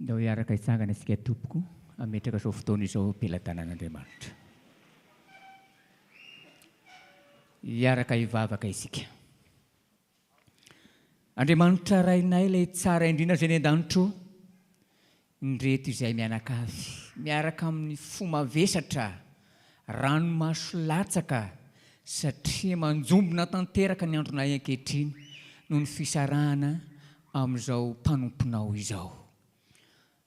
Ndao hiaraka hitsangana isika tompoko hametraka izao fotoana izao am-pelatanan'Andriamanitra. Hiaraka hivavaka isika. Andriamanitra Rainay ilay tsara indrindra izay any an-danitra o, indreto izay mianakavy miaraka amin'ny fo mavesatra, ranomaso latsaka satria manjombona tanteraka ny andronay ankehitriny noho ny fisarahana amin'izao mpanomponao izao.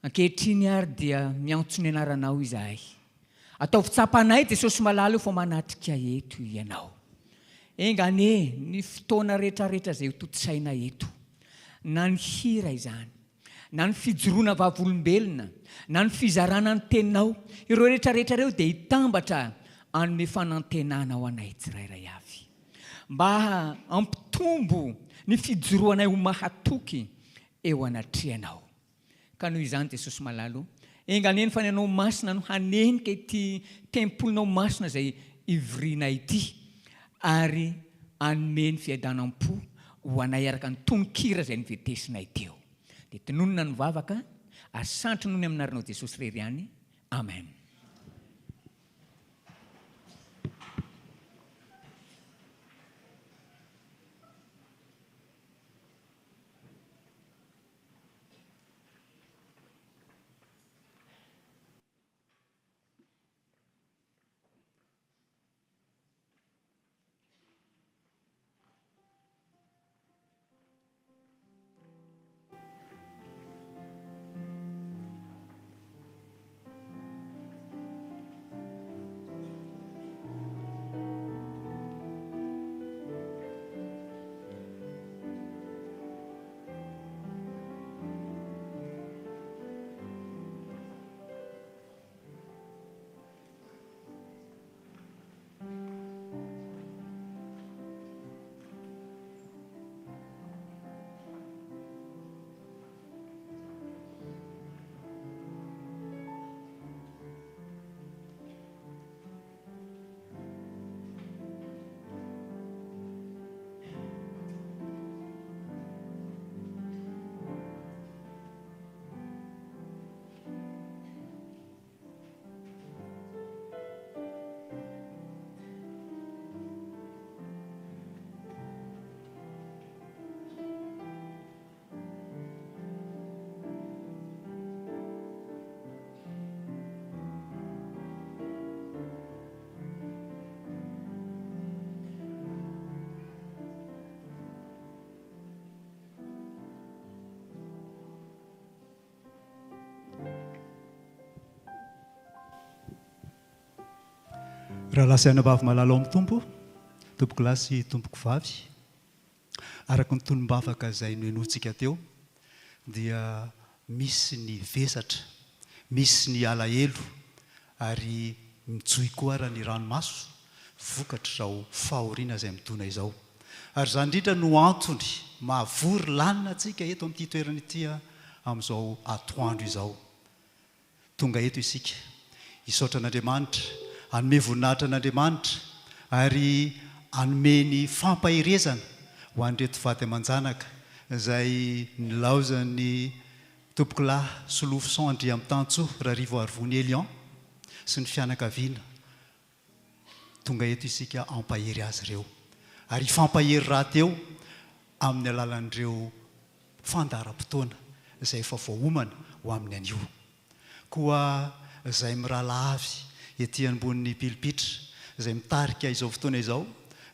Ankehitriny ary dia miantso ny anaranao izahay. Ataovy tsapanay Jesosy malala o fa manatrika eto Ianao. Enga anie ny fotoana rehetrarehetra izay ho tontosaina eto, na ny hira izany, na ny fijoroana vavolombelona, na ny fizarana ny teninao, ireo rehetrarehetra ireo dia hitambatra hanome fanantenana ho anay tsirairay avy. Mba hampitombo ny fijoroanay ho mahatoky eo anatrehanao. Ka noho izany Jesosy malala o, enga anie ny Fanahinao Masina no hanenika ity tempolinao masina izay ivorianay ity, ary hanome ny fiadanam-po ho anay araka ny tononkira izay noventesinay teo. Dia tononina ny vavaka, ary santry noho ny amin'ny anaranao Jesosy irery ihany. Amen. Rahalahy sy anabavy malala ao amin'ny Tompo, tompokolahy sy tompokovavy, Araka ny tonom-bavaka izay nohenointsika teo dia misy ny vesatra, misy ny alahelo ary mijohy koa ara ny ranomaso vokatr'izao fahoriana izay midona izao. Ary izany indrindra no antony mahavory lanina antsika eto amin'ity toerana ity amin'izao atoandro izao. Tonga eto isika hisaotra an'Andriamanitra, hanome voninahitra an'Andriamanitra ary hanome ny fampaherezana ho an'ireto vady aman-janaka izay nilaozan'ny Tompokolahy Solofoson Andriamitansoa Rarivoarivony Elian sy ny fianakaviana. Tonga eto isika hampahery azy ireo ary hifampahery rahateo amin'ny alalan'ireo fandaharam-potoana izay efa voaomana ho amin'ny anio. Koa izay mirahalahy avy ety ambonin'ny pilipitra izay mitarika izao fotoana izao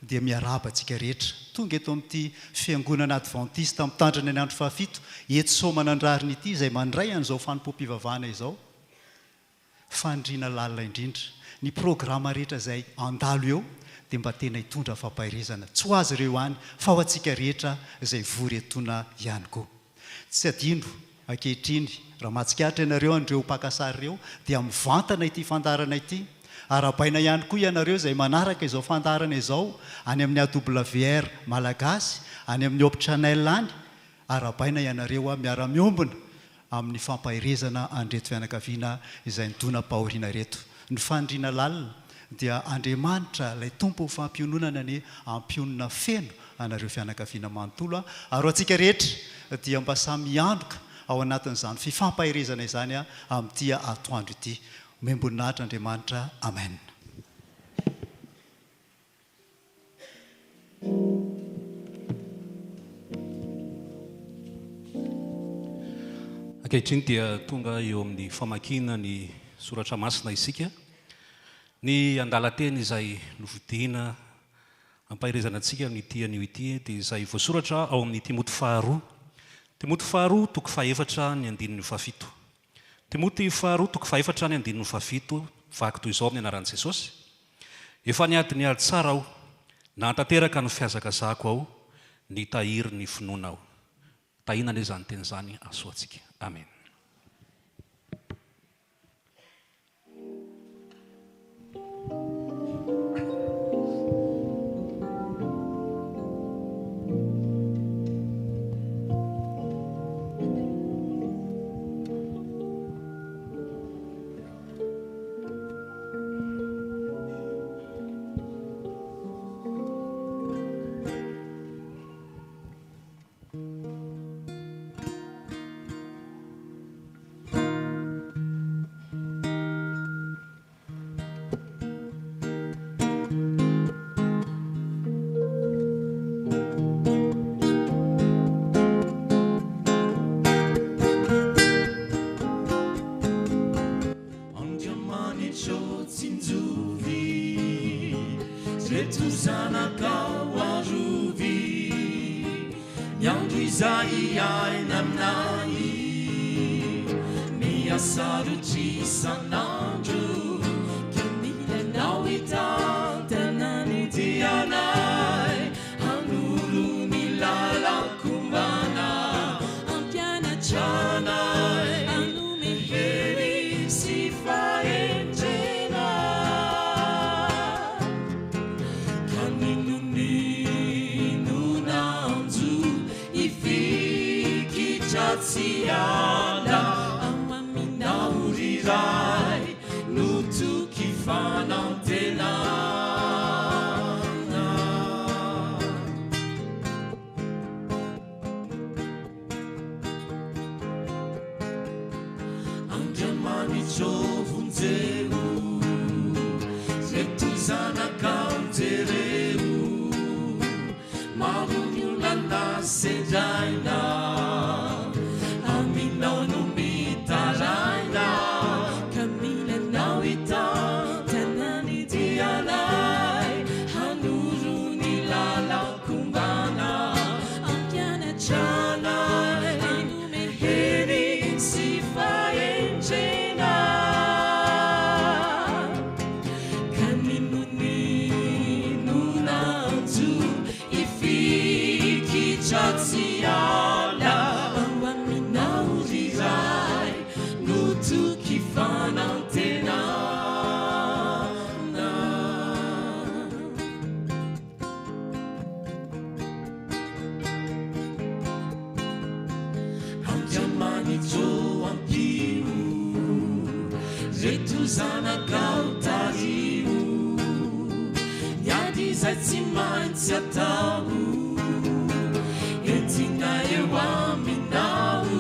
dia miarahaba antsika rehetra tonga eto amin'ity Fiangonana Advantista Mitandrina ny Andro Fahafito eto Soamanandrariny ity izay mandray an'izao fanompoam-pivavahana izao. Faniriana lalina indrindra. Ny programa rehetra izay handalo eo dia mba tena hitondra fampaherezana, tsy ho azy ireo ihany fa ho antsika rehetra izay vory etoana ihany koa. Tsy adino ankehitriny, raha mahatsikaritra ianareo an'ireo mpaka sary ireo dia mivantana ity fandaharana ity. Arahabaina ihany koa ianareo izay manaraka izao fandaharana izao any amin'ny AWR Malagasy, any amin'ny Hope Channel any, Arahabaina ianareo miara-miombona amin'ny fampaherezana an'ireto fianakaviana izay nidonam-pahoriana ireto. Ny faniriana lalina dia Andriamanitra ilay Tompon'ny fampiononana anie hampionona feno anareo fianakaviana manontolo ary ho antsika rehetra dia mba samy hianoka ao anatin'izany fifampaherezana izany amin'ity atoandro ity. Omem-boninahitra Andriamanitra. Amen. Ankehitriny dia tonga eo amin'ny famakiana ny soratra masina isika. Ny andalan-teny izay nofidiana hampaherezana antsika amin'ity anio ity dia izay voasoratra ao amin'ny Timoty faharoa. Timoty faharoa toko fahefatra ny andininy fahafito. Timoty faharoa toko fahefatra ny andininy fahafito, vaky toy izao amin'ny anaran'i Jesosy, Efa niady ny ady tsara aho, nahatanteraka ny fihazakazahako aho, nitahiry ny finoana aho. Tahiana anie izany teny izany hahasoa antsika. Amena. Andriamanitro tsinjovy, Reto zanakao arovy, Ny andro izay iainanay, Miha-sarotry isan'andro, Ka mila Anao hitantana ny dianay, Hanoro ny lalan-kombana, Hampianatra anay, Hanome hery sy fahendrena. Ka n'inon'inona anjo hifikitra tsy hiala ao aminao ry Ray no toky fanantenana. Andriamanitro vonjeo, Reto zanakao jereo, Maro ny olana sedraina, Aminao no mitaraina, Ka mila Anao hitantana ny dianay, Hanoro ny lalan-kombana. Hampianatra anay hanome hery sy fahendrena. Ka n'inon'inona anjo hifikitra tsy hiala ao aminao ry Ray no toky fanantenana. Andriamanitro ampio reto zanakao tariho ny ady izay tsy maintsy atao entina eo aminao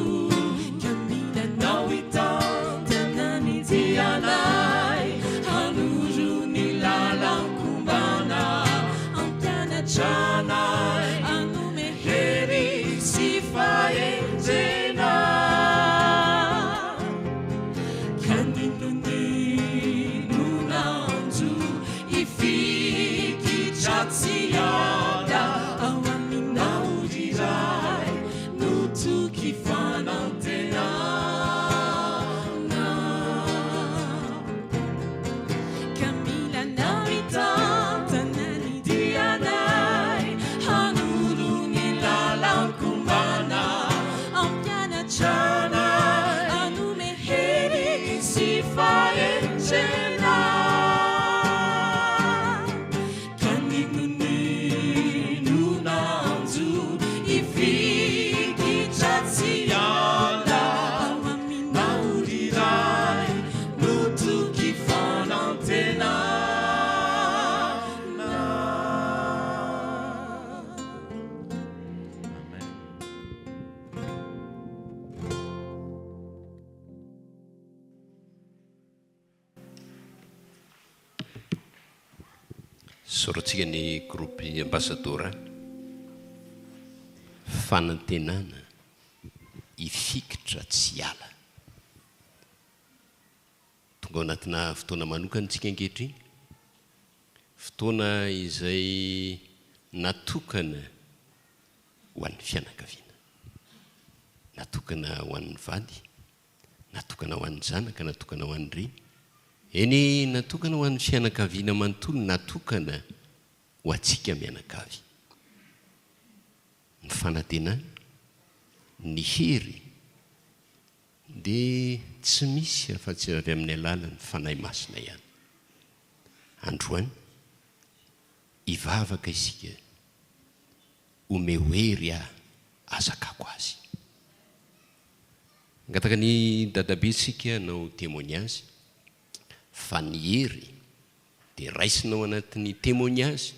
ka mila anao hitantana ny dianay hanoro ny lalan-kombana Hampianatra anay hanome hery sy fahendrena. Ka n'inon'inona anjo hifikitra tsy hiala ao aminao ry Ray no toky fanantenana. Ka mila anao hitantana ny dianay, hanoro ny lalan-kombana, hampianatra anay, hanome hery sy fahendrena. Ka n'inon'inona anjo hifikitra tsy hiala ao aminao ry Ray no toky fanantenana. Amen. Isaorantsika ny groupe Ambassador fanantenana hifikitra tsy hiala. Tonga ao anatina fotoana manokana isika ankehitriny, fotoana izay natokana ho an'ny fianakaviana, natokana ho an'ny vady. Natokana ho an'ny zanaka, natokana ho an'ny reny. Eny, natokana ho an'ny fianakaviana manontolo, natokana ho antsika mianakavy. Ny fanantenana, ny hery dia tsy misy afa-tsy avy amin'ny alalan'ny Fanahy Masina ihany. Androany, hivavaka isika, omeo hery aho hazakako azy. Mangataka ny dadabe tsika hanao témoignage fa ny hery dia raisina ao anatin'ny témoignage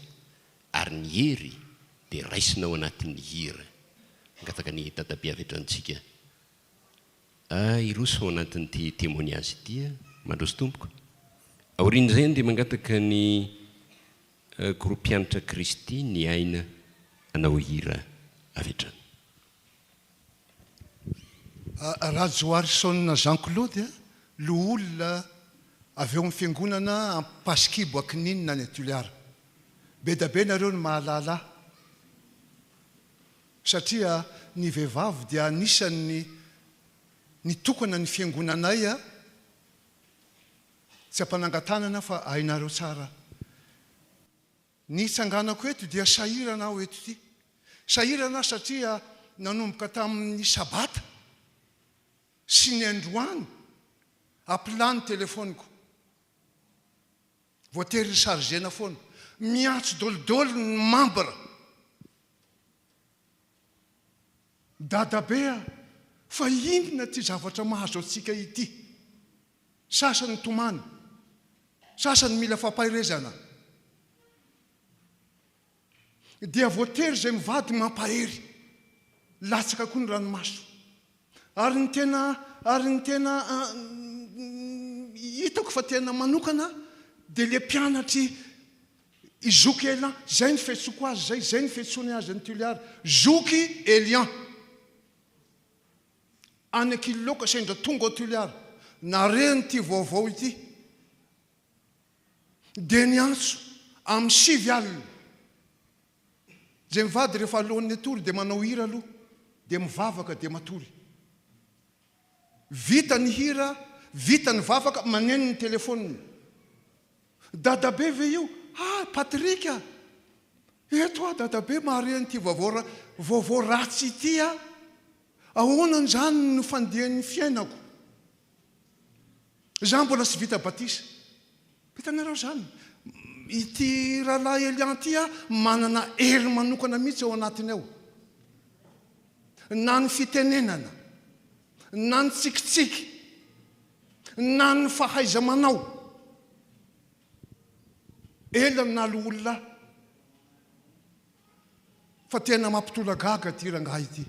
ary ny hery dia raisina ao anatin'ny hira. Mangataka ny dadabe avy hatrany tsika hiroso ao anatin'ity témoignage ity a. Mandroso tompoko. Aorian'izay dia mangataka ny groupe mpianatra Kristy ny aina hanao hira avy hatrany. Rajoharison Jean Claude, loholona avy ao amin'ny fiangonana Ampasikibo Ankininina any Toliara. Be da be nareo no mahalala ahy satria ny vehivavy dia anisan'ny nitokana ny fiangonanay, tsy ampanangan-tanana fa hainareo tsara. Ny hitsanganako eto dia sahirana aho eto ity. Sahirana aho satria nanomboka tamin'ny sabata sy ny androany apla ny telefaoniko. Voatery recharger-na foana. Miantso dolidoly ny mambra. Dadabe a! Fa inona ity zavatra mahazo antsika ity? Sasany tomany, sasany mila fampaherezana. Dia voatery izay mivady mampahery. Latsaka koa ny ranomaso. Ary ny tena ary ny tena hitako fa tena manokana dia le mpianatry i Zoky Elian, izay ny fiantsoako azy izay, izay ny fiantsoany azy any Toliara, Zoky Elian. Any Ankililoaka sendra tonga ao Toliara, nare an'ity vaovao ity, dia niantso amin'ny 9 alina. Izay mivady rehefa alohan'ny hatory dia manao hira aloha, dia mivavaka dia matory. Vita ny hira, vita ny vavaka, maneno ny telefaonina. Dadabe ve io? Ah, Patrick a! Eto aho dadabe mahare an'ity vaovao vaovao ratsy ity a! Ahoana izany no fandehan'ny fiainako? Izaho mbola tsy vita batisa. Hitanareo izany? Ity rahalahy Elian ity a, manana hery manokana mihitsy ao anatiny ao. Na ny fitenenana, na ny tsikitsiky, na ny fahaiza-manao. Ela ny naha-loholona ahy fa tena mampitolagaga ity rangahy ity.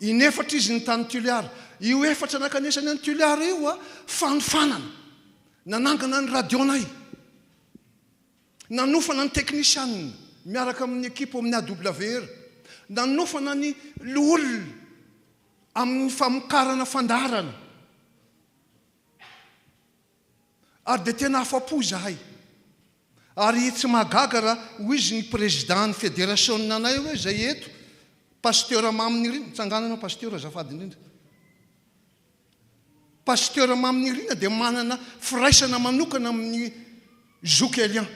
Inefatra izy ny tany Toliara. Io efatra nankanesany any Toliara io, fanofanana. Nanangana ny radio-nay. Nanofana ny teknisianina miaraka amin'ny ekipa ao amin'ny AWR. Nanofana ny loholona amin'ny famokarana fandaharana. Ary dia tena afa-po izahay. Ary tsy mahagaga raha hoy izy ny président ny federasiona anay hoe izay eto, Pasteur Mamy Nirina, mitsangàna ianao Pasteur azafady indrindra. Pasteur Mamy Nirina dia manana firaisana manokana amin'ny Zoky Elian.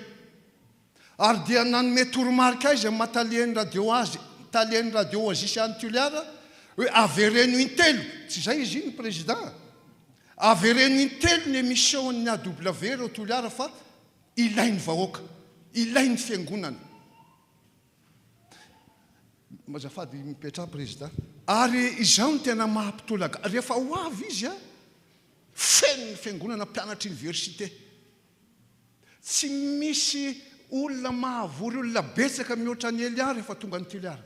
Ary dia nanome toromarika ahy izay maha talen'ny radio azy, talen'ny radio Oasis any Toliara, hoe avereno intelo, tsy izay izy iny président, avereno intelo ny émission an'ny AWR ao Toliara fa ilain'ny vahoaka, ilain'ny fiangonana. Azafady mipetraha président. Ary izao no tena maha mpitolagaga, rehefa ho avy izy an, feno ny fiangonana mpianatra université. Tsy misy olona mahavory olona betsaka mihoatra an'i Elia rehefa tonga any Toliara.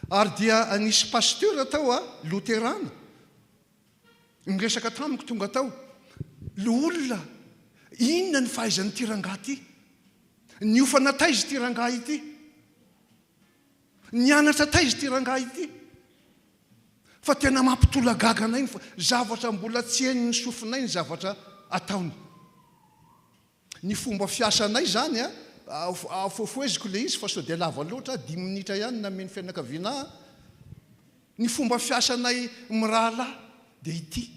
Ary dia nisy pasteur tao a, loterana, niresaka tamiko tonga tao, loholona, inona ny fahaizan'ity rangahy ity? Niofana taiza ity rangahy ity? Nianatra taiza ity rangahy ity? Fa tena mampitolagaga anay ny zavatra mbola tsy henon'ny sofinay ny zavatra ataony. Ny fomba fiasanay izany a, afohafoheziko ilay izy fa sao dia lava loatra, dimy minitra ihany no namen'ny fianakaviana ahy. Ny fomba fiasanay mirahalahy. dia ity,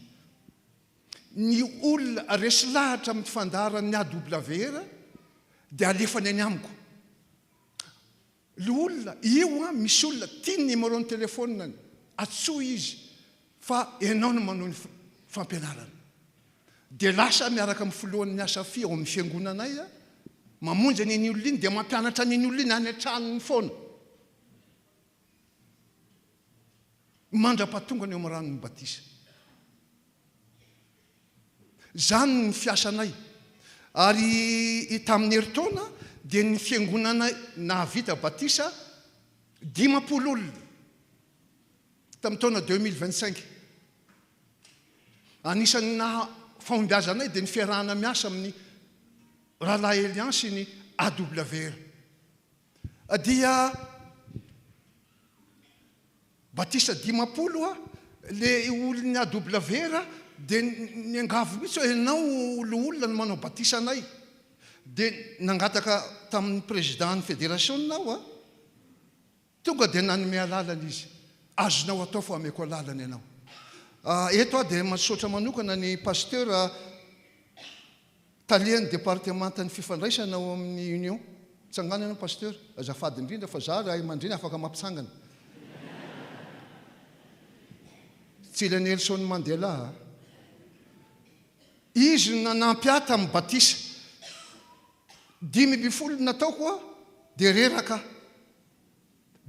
ny olona resy lahatra amin'ny fandaharan'ny AWR dia alefany any amiko. Le olona, io an, misy olona tia ny numéro ny téléphone-ny, antsoy izy fa ianao no manohy ny fampianarana. Dia lasa miaraka amin'ny filohan'ny Asafi ao amin'ny fiangonanay aho, mamonjy an'iny olona iny dia mampianatra an'iny olona iny any an-tranony foana. Mandra-pahatongany eo amin'ny ranon'ny batisa. Izany ny fiasanay. Ary tamin'ny herintaona dia ny fiangonanay nahavita batisa 50 olona tamin'ny taona 2025. Anisan'ny naha fahombiazanay dia ny fiarahana miasa amin'ny Rahalahy Elian sy ny AWR. Dia Batisa 50 a, le olon'ny AWR dia niangavy mihitsy hoe ianao loholona no manao batisa anay. Dia nangataka tamin'ny président ny federasiona aho a, tonga dia nanome alalana izy, azonao atao fa ameko alalana ianao. Eto aho dia misaotra manokana ny pasteur Talehan'ny departemantan'ny fifandraisana ao amin'ny Union. Tsangano ianao Pasteur, azafady indrindra fa za ray aman-dreny afaka mampitsangana. Tsy ilay Nelson Mandela a. Izy no nanampy ahy tamin'ny batisa. 15 no nataoko a, dia reraka aho.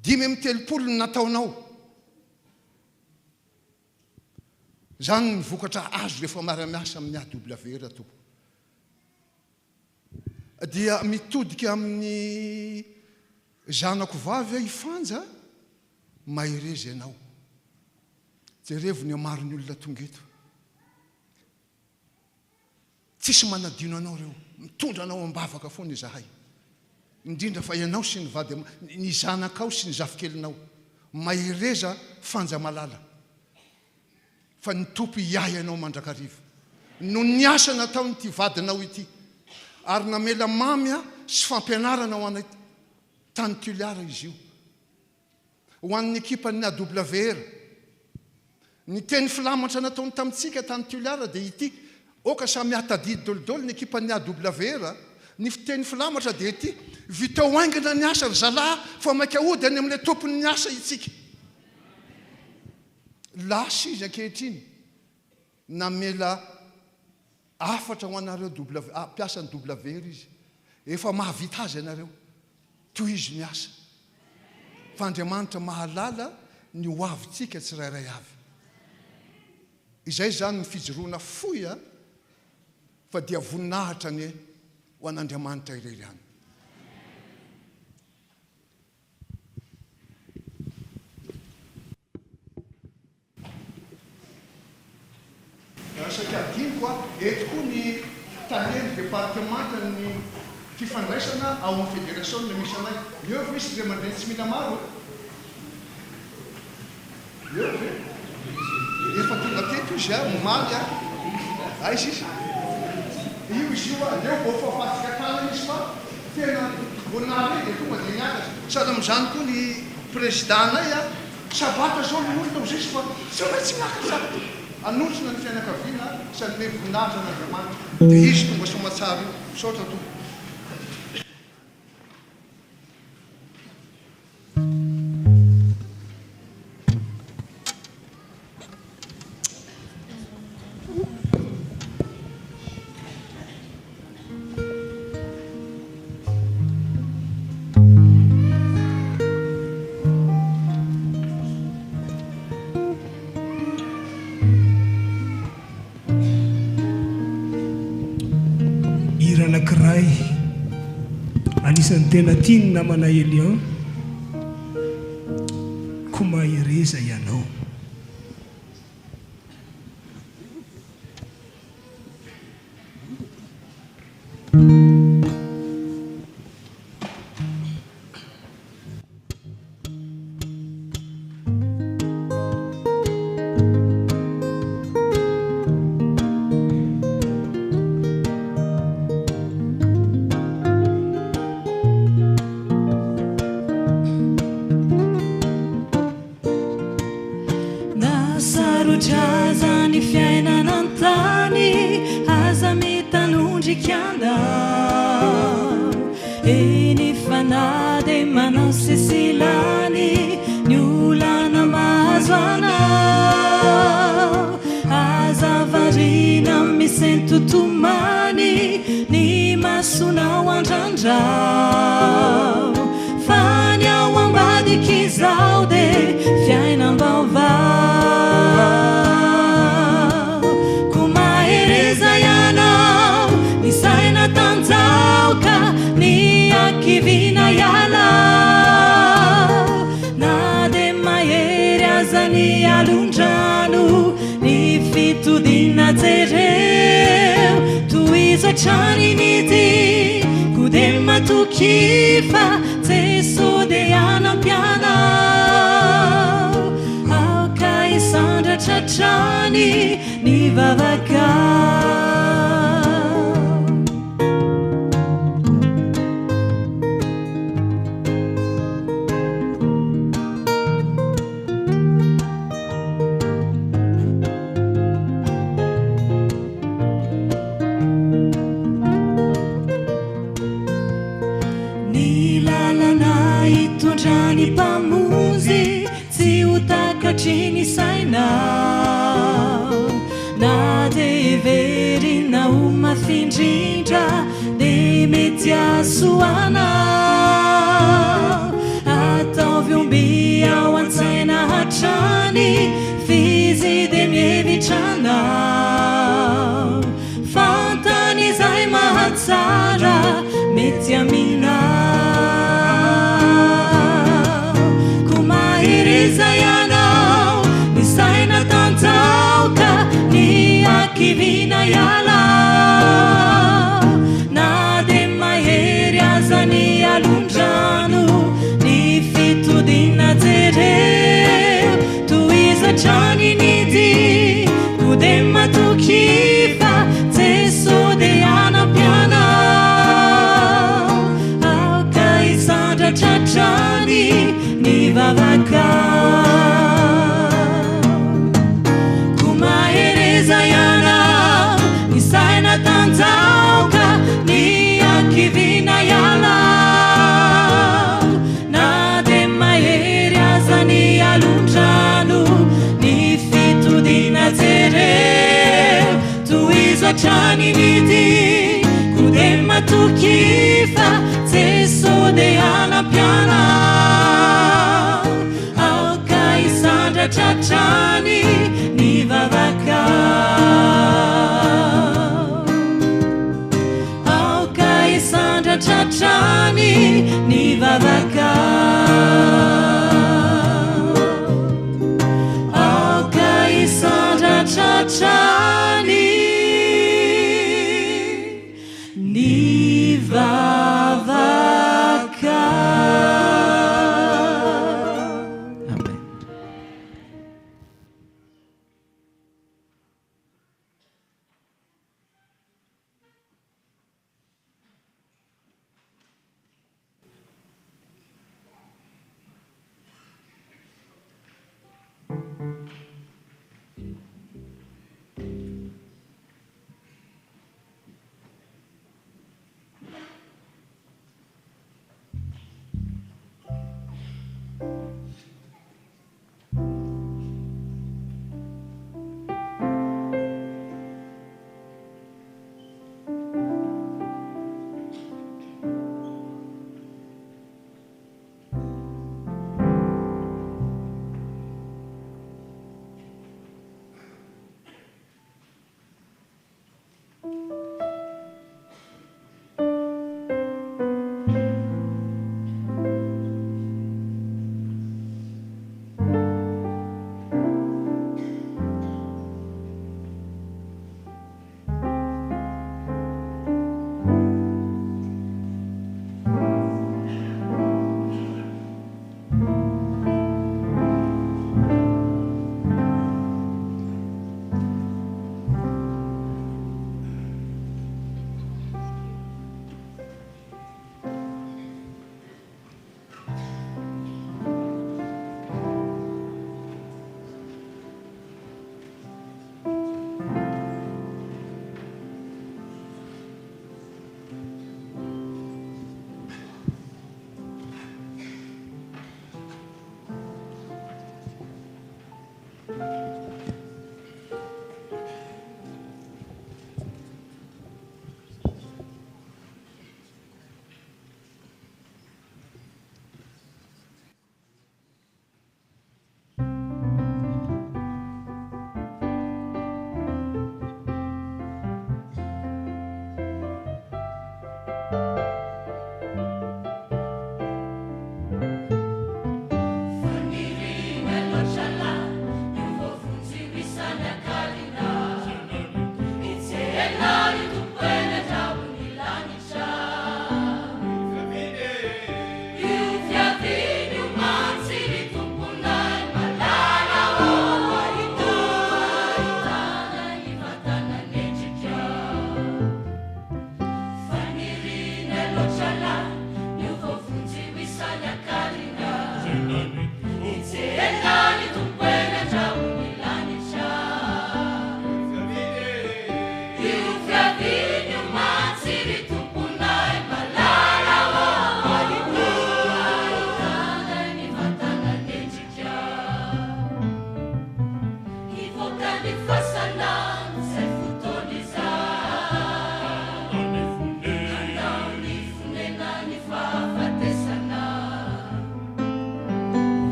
35 no nataonao. Izany ny vokatra azo rehefa miara-miasa amin'ny AWR tompoko. Dia mitodika amin'ny zanako vavy aho i Fanja, mahereza ianao. Jerevo ny hamaron'ny olona tonga eto. Tsisy manadino anao ireo, mitondra anao am-bavaka foana izahay. Indrindra fa ianao sy ny vady ama, ny zanakao sy ny zafikelinao. Mahereza Fanja malala fa ny Tompo hiahy anao mandrakariva. Noho ny asa nataon'ity vadinao ity ary namela mamy sy fampianarana ho anay tany Toliara izy io. Ho an'ny ekipan'ny AWR, ny teny filamatra nataony tamintsika tany Toliara dia ity, Aoka samy hahatadidy dolidoly ny ekipan'ny AWR, ny fiteny filamatra dia ity, Vitao haingana ny asa ry zalahy fa maika hody any amin'ilay tompon'ny asa itsika. Lasa izy ankehitriny namela hafatra ho anareo WA, mpiasan'ny WR izy. Efa mahavita azy ianareo. Tohizo ny asa. Fa Andriamanitra mahalala ny ho avintsika tsirairay avy. Izay izany ny fijoroana fohy a, fa dia voninahitra anie ho an'Andriamanitra irery ihany. Saika adinoko a, eto koa ny talen'ny departemantan'ny fifandraisana ao amin'ny federasiona misy anay. Eo ve isy ry aman-dreny tsy mila maro e? Eo ve? Efa tonga teto izy a, omaly a. Aiza izy? Io izy io a, aleo vao fafatsika tanana izy fa tena vao nahare dia tonga dia niakatra. Sahala amin'izany koa ny président-nay a. Sabata zao ny olona ho zesy fa tsy maintsy miakatra hanotrona ny fianakaviana sy hanome voninahitra an'Andriamanitra dia izy tonga soamatsara io. Misaotra tompoko. Hira anankiray anisan'ny tena tian'ny namana Elian, Koa mahereza ianao. Na sarotra aza ny fiainana an-tany, aza mitanondrika anao. Eny fa na dia manao sesilany ny olana mahazo anao. Aza variana misento tomany ny masonao andrandrao. Fa ny ao ambadik'izao dia fiainam-baovao. Koa mahereza ianao, ny saina tanjaho ka ny hakiviana ialao. Na dia mahery aza ny alon-drano, ny fitodiana jereo. Tohizo hatrany ny dia, koa dia matokia fa Jeso dia hanampy anao. Aoka hisandratra hatrany ny vavakao. Ny lalana hitondra ny Mpamonjy tsy ho takatry ny sainao. Na dia heverina ho mafy indrindra dia mety hahasoa anao. Ataovy omby ao an-tsaina hatrany f'izy dia mihevitra anao. Fantany izay mahatsara mety aminao. Koa mahereza ianao, ny saina tanjaho ka ny hakiviana ialao. Na dia mahery aza ny alon-drano, ny fitodiana jereo. Tohizo hatrany ny dia, koa dia matokia fa Jeso dia hanampy anao. Aoka hisandratra hatrany ny vavakao. Koa mahereza ianao, ny saina tanjaho ka ny hakiviana ialao. Na dia mahery aza ny alon-drano, ny fitodiana jereo. Tohizo hatrany ny dia, koa dia matokia fa Jeso dia hanampy anao. Aoka hisandratra hatrany ny vavakao. Aoka hisandratra hatrany ny vavakao. Aoka hisandratra hatrany ny vavakao. Amen.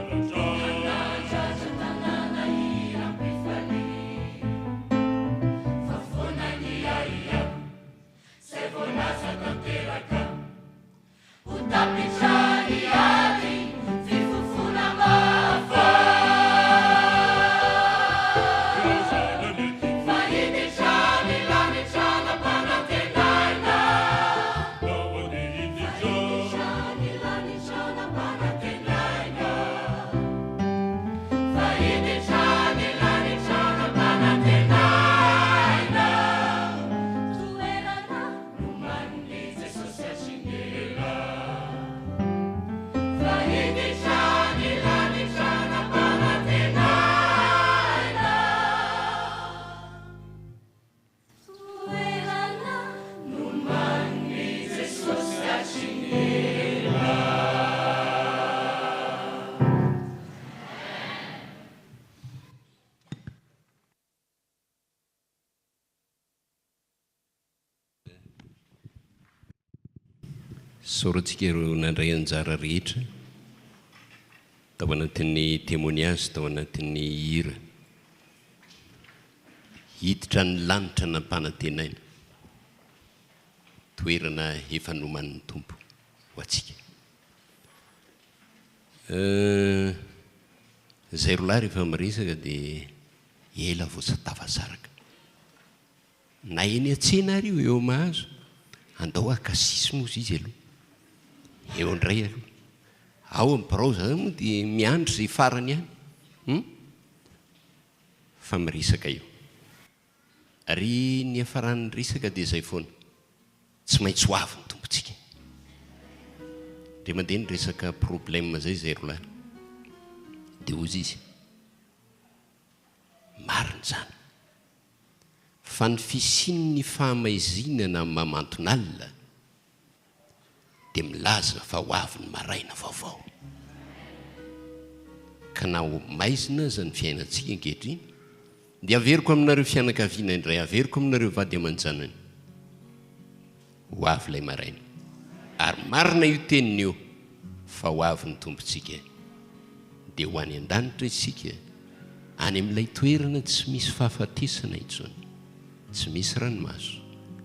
Hanandratra tanàna hiram-pifaliana. Fa foana ny ahiahy, izay voalaza tanteraka. Ho tapitra ny ady, fifofoana mahafaly. Fa hiditra ny lanitra nampanantenaina. Fa hiditra ny lanitra nampanantenaina. Fa hiditra ny lanitra nampanantenaina. Toerana nomanin'i Jesosy hatry ny ela. Fa hiditra ny lanitra nampanantenaina. Toerana nomanin'i Jesosy hatry ny ela. Isaorantsika ireo nandray anjara rehetra tao anatin'ny témoignage, tao anatin'ny hira. Hiditra ny lanitra nampanantenaina, toerana efa nomanin'ny Tompo ho antsika. Izay roa lahy rehefa miresaka dia ela vao tafasaraka. Na eny an-tsena ary io eo Mahazo, andao haka sisiny hozy izy aloha. Eo indray aloha. Ao amin'ny birao izany moa dia miandry izay farany ihany. Hum? Fa miresaka eo. Ary ny hiafaran'ny resaka dia izay foana. Tsy maintsy ho avy ny Tompontsika. Indray mandeha niresaka problème izay izahay roalahy. Dia hozy izy, Marina izany. Fa ny fisian'ny fahamaizinana mamanton'alina dia milaza fa ho avy ny maraina vaovao. Ka na ho maizina aza ny fiainantsika ankehitriny, dia averiko aminareo fianakaviana indray, averiko aminareo vady aman-janany, ho avy ilay maraina. Ary marina io teniny io fa ho avy ny Tompontsika. Dia ho any an-danitra isika, any amin'ilay toerana tsy misy fahafatesana intsony, tsy misy ranomaso,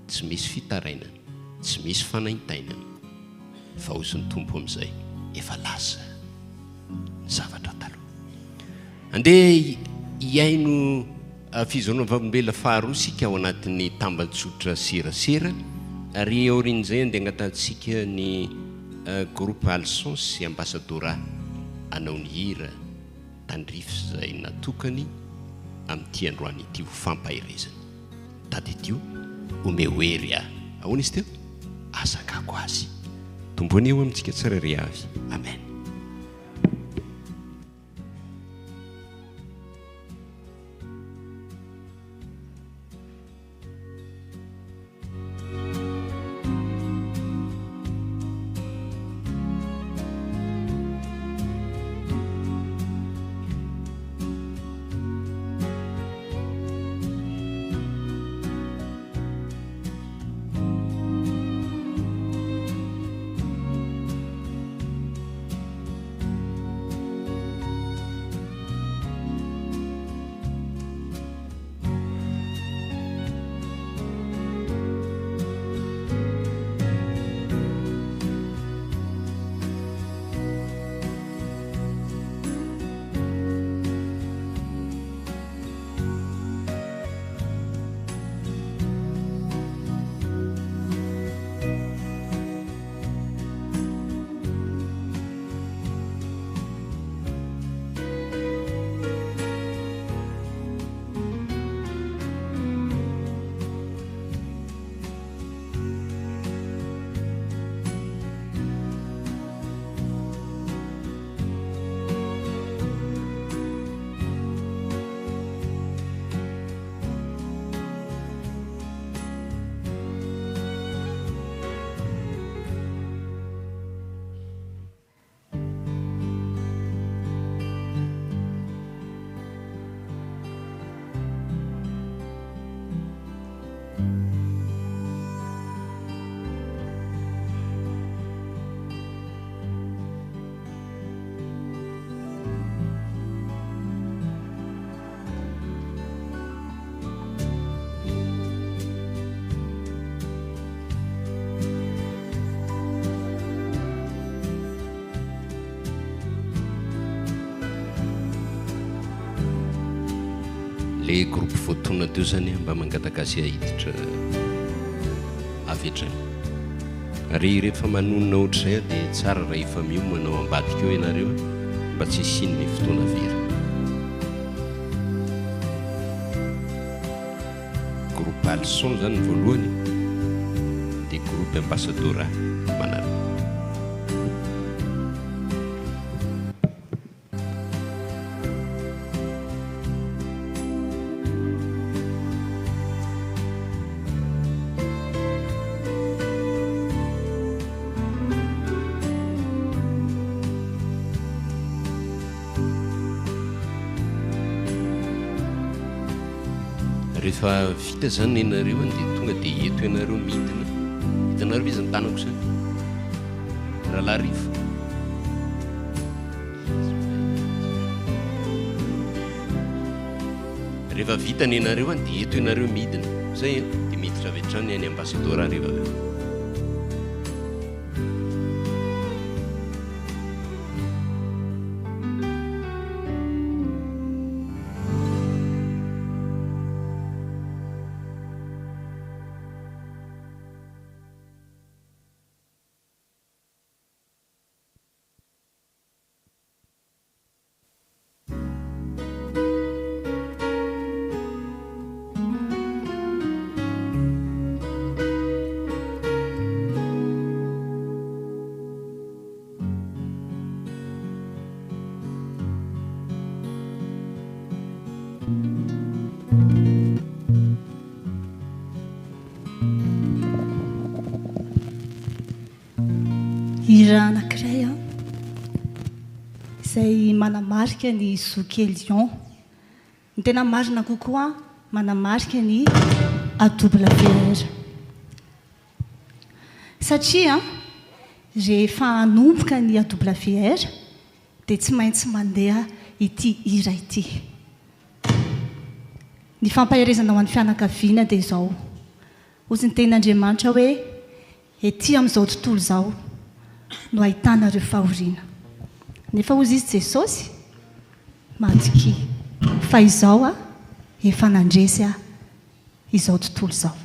tsy misy fitarainana, tsy misy fanaintainana. Fa hozy ny Tompo amin'izay, efa lasa ny zavatra taloha. Andeha hihaino Fijoroana vavolombelona faharoa isika ao anatin'ny tambajotra serasera ary aorian'izay andeha angatahantsika ny groupe Alson sy Ambassadora hanao ny hira tandrify izay natokany amin'ity androany ity ho fampaherezana. Tadidio, omeo hery ahy. Ahoana izy teo? Azakako azy. Tompo anie ho amintsika tsirairay avy. Amen. Le groupe voatonona teo zany mba mangataka azy hiditra avy hatrany. Ary rehefa manonona ohatr'izay aho dia tsara raha efa miomana ao ambadika ao ianareo mba tsy hisian'ny fotoana very. Groupe Alson zany ny voalohany dia groupe Ambassadora manaraka. Rehefa vita zany nenareo dia tonga dia eto ianareo midina. Hitanareo ve izany tanako izany? Rahalahy Rivo. Rehefa vita nenareo any dia eto ianareo midina. Zay an, dia miditra avy hatrany any Ambassador rehefa avy eo. Hira anankiray izay manamarika ny Zoky Elion. Ny tena marina kokoa, manamarika ny AWR. Satria rehefa hanomboka ny AWR dia tsy maintsy mandeha ity hira ity. Ny fampaherezana ho an'ny fianakaviana dia izao, hozy ny tenin'Andriamanitra hoe, Ety amin'izao tontolo izao no ahitana ireo fahoriana. Nefa hozy izy Jesosy, Matokia, fa izao aho efa nandresy aho izao tontolo izao.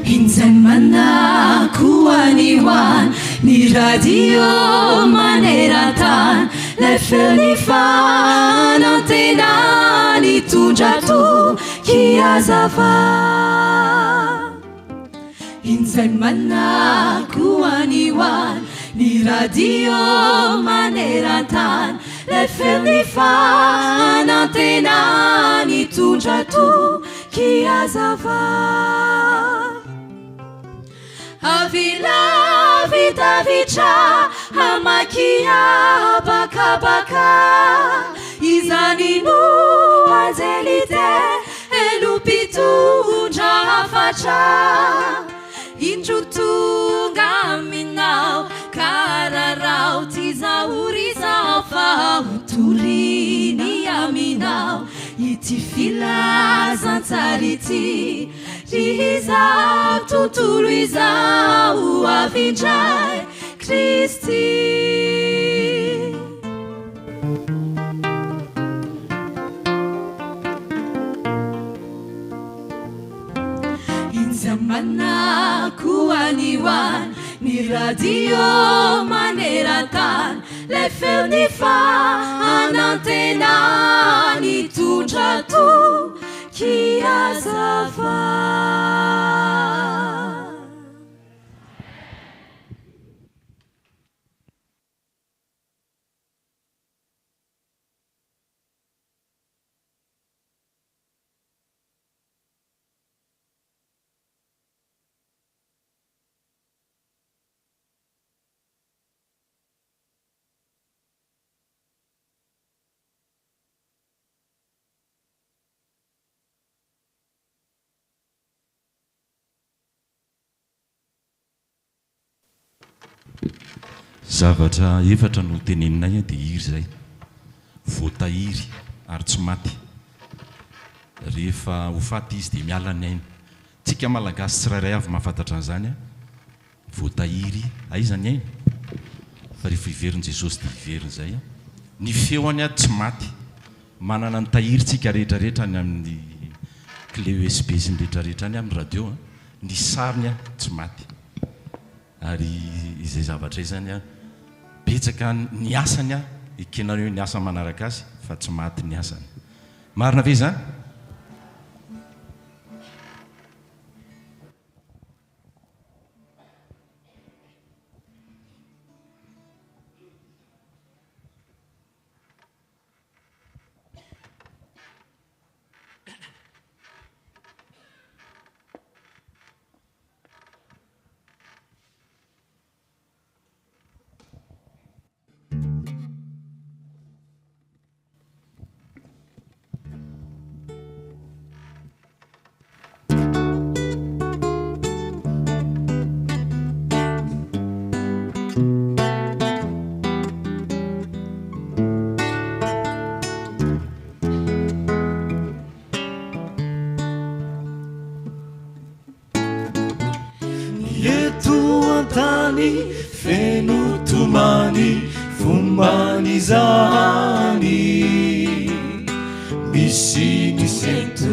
Injay manako any ho any ny radio maneran-tany Lay feon'ny fanantenana nitondra toky hazava Injay manako any ho any ny radio maneran-tany Lay feon'ny fanantenana nitondra toky hazava Avy lavidavitra hamaky habakabaka Izany no anjely telo mpitondra hafatra Indro tonga aminao ka araraoty izaho ry izaho Fa ho toriny aminao ity filazantsara ity Ry izao tontolo izao ho avy indray Kristy. Injamana koa any ho any ny radio maneran-tany Lay feon'ny fanantenana nitondra toky hazava. Zavatra efatra no teneninay dia hira izay. Voatahiry ary tsy maty. Rehefa ho faty izy dia miala ny aina. Tsika Malagasy tsirairay avy mahafantatra an'izany an! Voatahiry aiza ny aina? Fa rehefa hiverina Jesosy dia hiverina izay an! Ny feony an tsy maty. Manana ny tahiry tsika rehetra rehetra any amin'ny clé USB sy ny rehetra rehetra any amin'ny radio an! Ny sariny an tsy maty. Ary izay zavatra izay zany an, betsaka ny asany an, ekenareo ny asa manaraka azy fa tsy maty ny asany. Marina ve izany? Ny eto an-tany feno tomany fomban'izany Misy ny sento,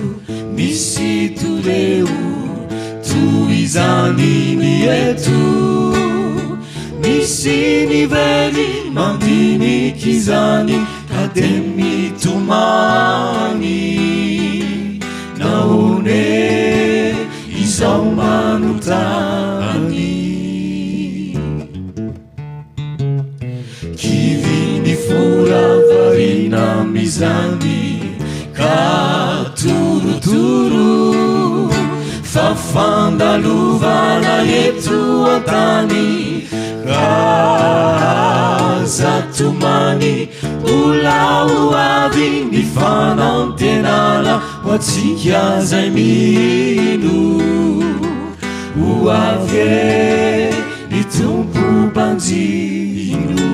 misy toreo toy izany ny eto Misy ny very mandinika izany Ka dia mitomany Nahoana e izao manontany Kivy ny fo raha variana amin'izany Ka torotoro Fa fandalovana eto an-tany Ka aza tomany Mbola ho avy ny fanantenana ho antsika izay mino. Ho avy e ny Tompo mpanjino.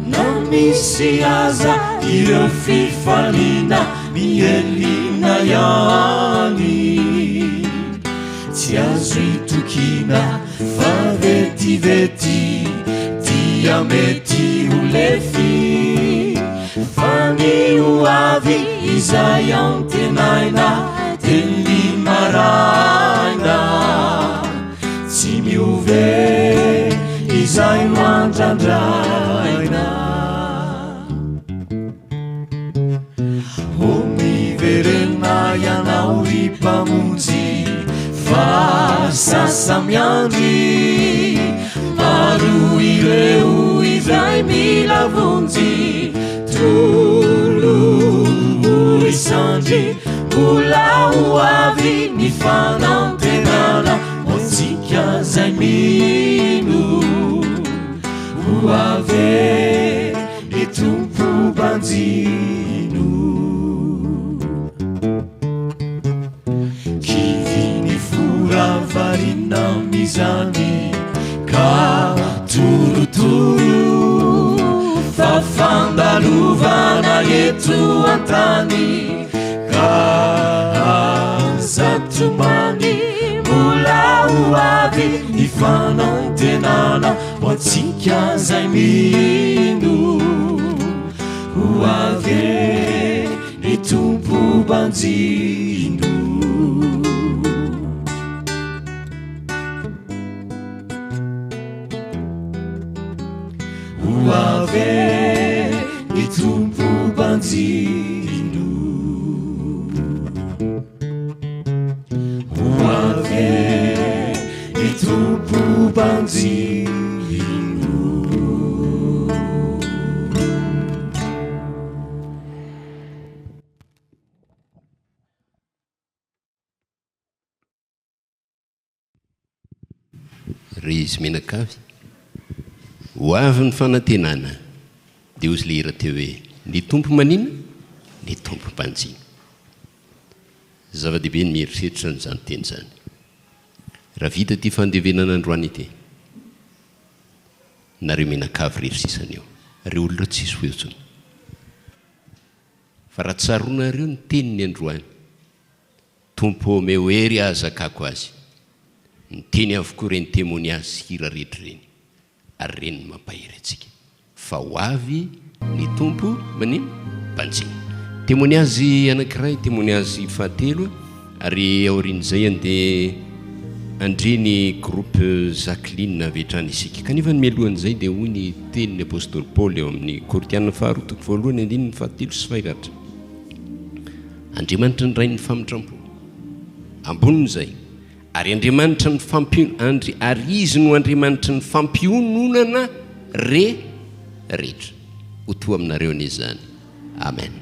Na misy aza ireo fifaliana mihelina ihany, tsy azo itokiana fa vetivety dia mety ho lefy. Fa ny ho avy izay antenaina dia ny maraina. Tsy miova e, izay no andrandraina. O miverena ianao ry Mpamonjy fa sasa-miandry. Maro ireo izay mila vonjy, tolory sandry. Mbola ho avy ny fanantenana ho antsika izay mino. Ho avy e ny Tompo banjino. Kivy ny fo raha variana amin'izany ka torotoro fa fandalovana eto an-tany. Ka aza tomany, mbola ho avy ny fanantenana ho antsika izay mino. Ho avy e ny Tompo banjino. Ho avy e ny Tompo banjino. Ho avy e ny Tompo banjino. Ry izy mianakavy. Ho avy ny fanantenana. Dia hozy le hira teo hoe, Ny Tompo manina? Ny Tompo mpanjina. Zava-dehibe ny mieritreritra an'izany teny izany. Raha vita ity fandevenana androany ity, nareo mianakavy irery sisa ny eo. Ireo olona ireo tsisy ho eo intsony. Fa raha tsaroanareo ny teniny androany, Tompo omeo hery ahazakako azy. Niteny avokoa ireny temoniazy sy hira rehetra ireny. Ary ireny no mampahery antsika. Fa ho avy ny Tompo manin? Mpanjina. Temoniazy anankiray, temoniazy fahatelo, ary aorian'izay andeha handre ny groupe Jacqueline avy hatrany isika. Kanefa ny mialohan'izay dia hoy ny tenin'ny apostoly Paoly ao amin'ny Korintiana faharoa toko voalohany andininy fahatelo sy fahefatra. Andriamanitra ny Rain'ny famindrampo. Ambonin'izay, ary Andriamanitra ny fampi, andri, ary Izy no Andriamanitry ny fampiononana re, rehetra. Ho to aminareo anie izany. Amen.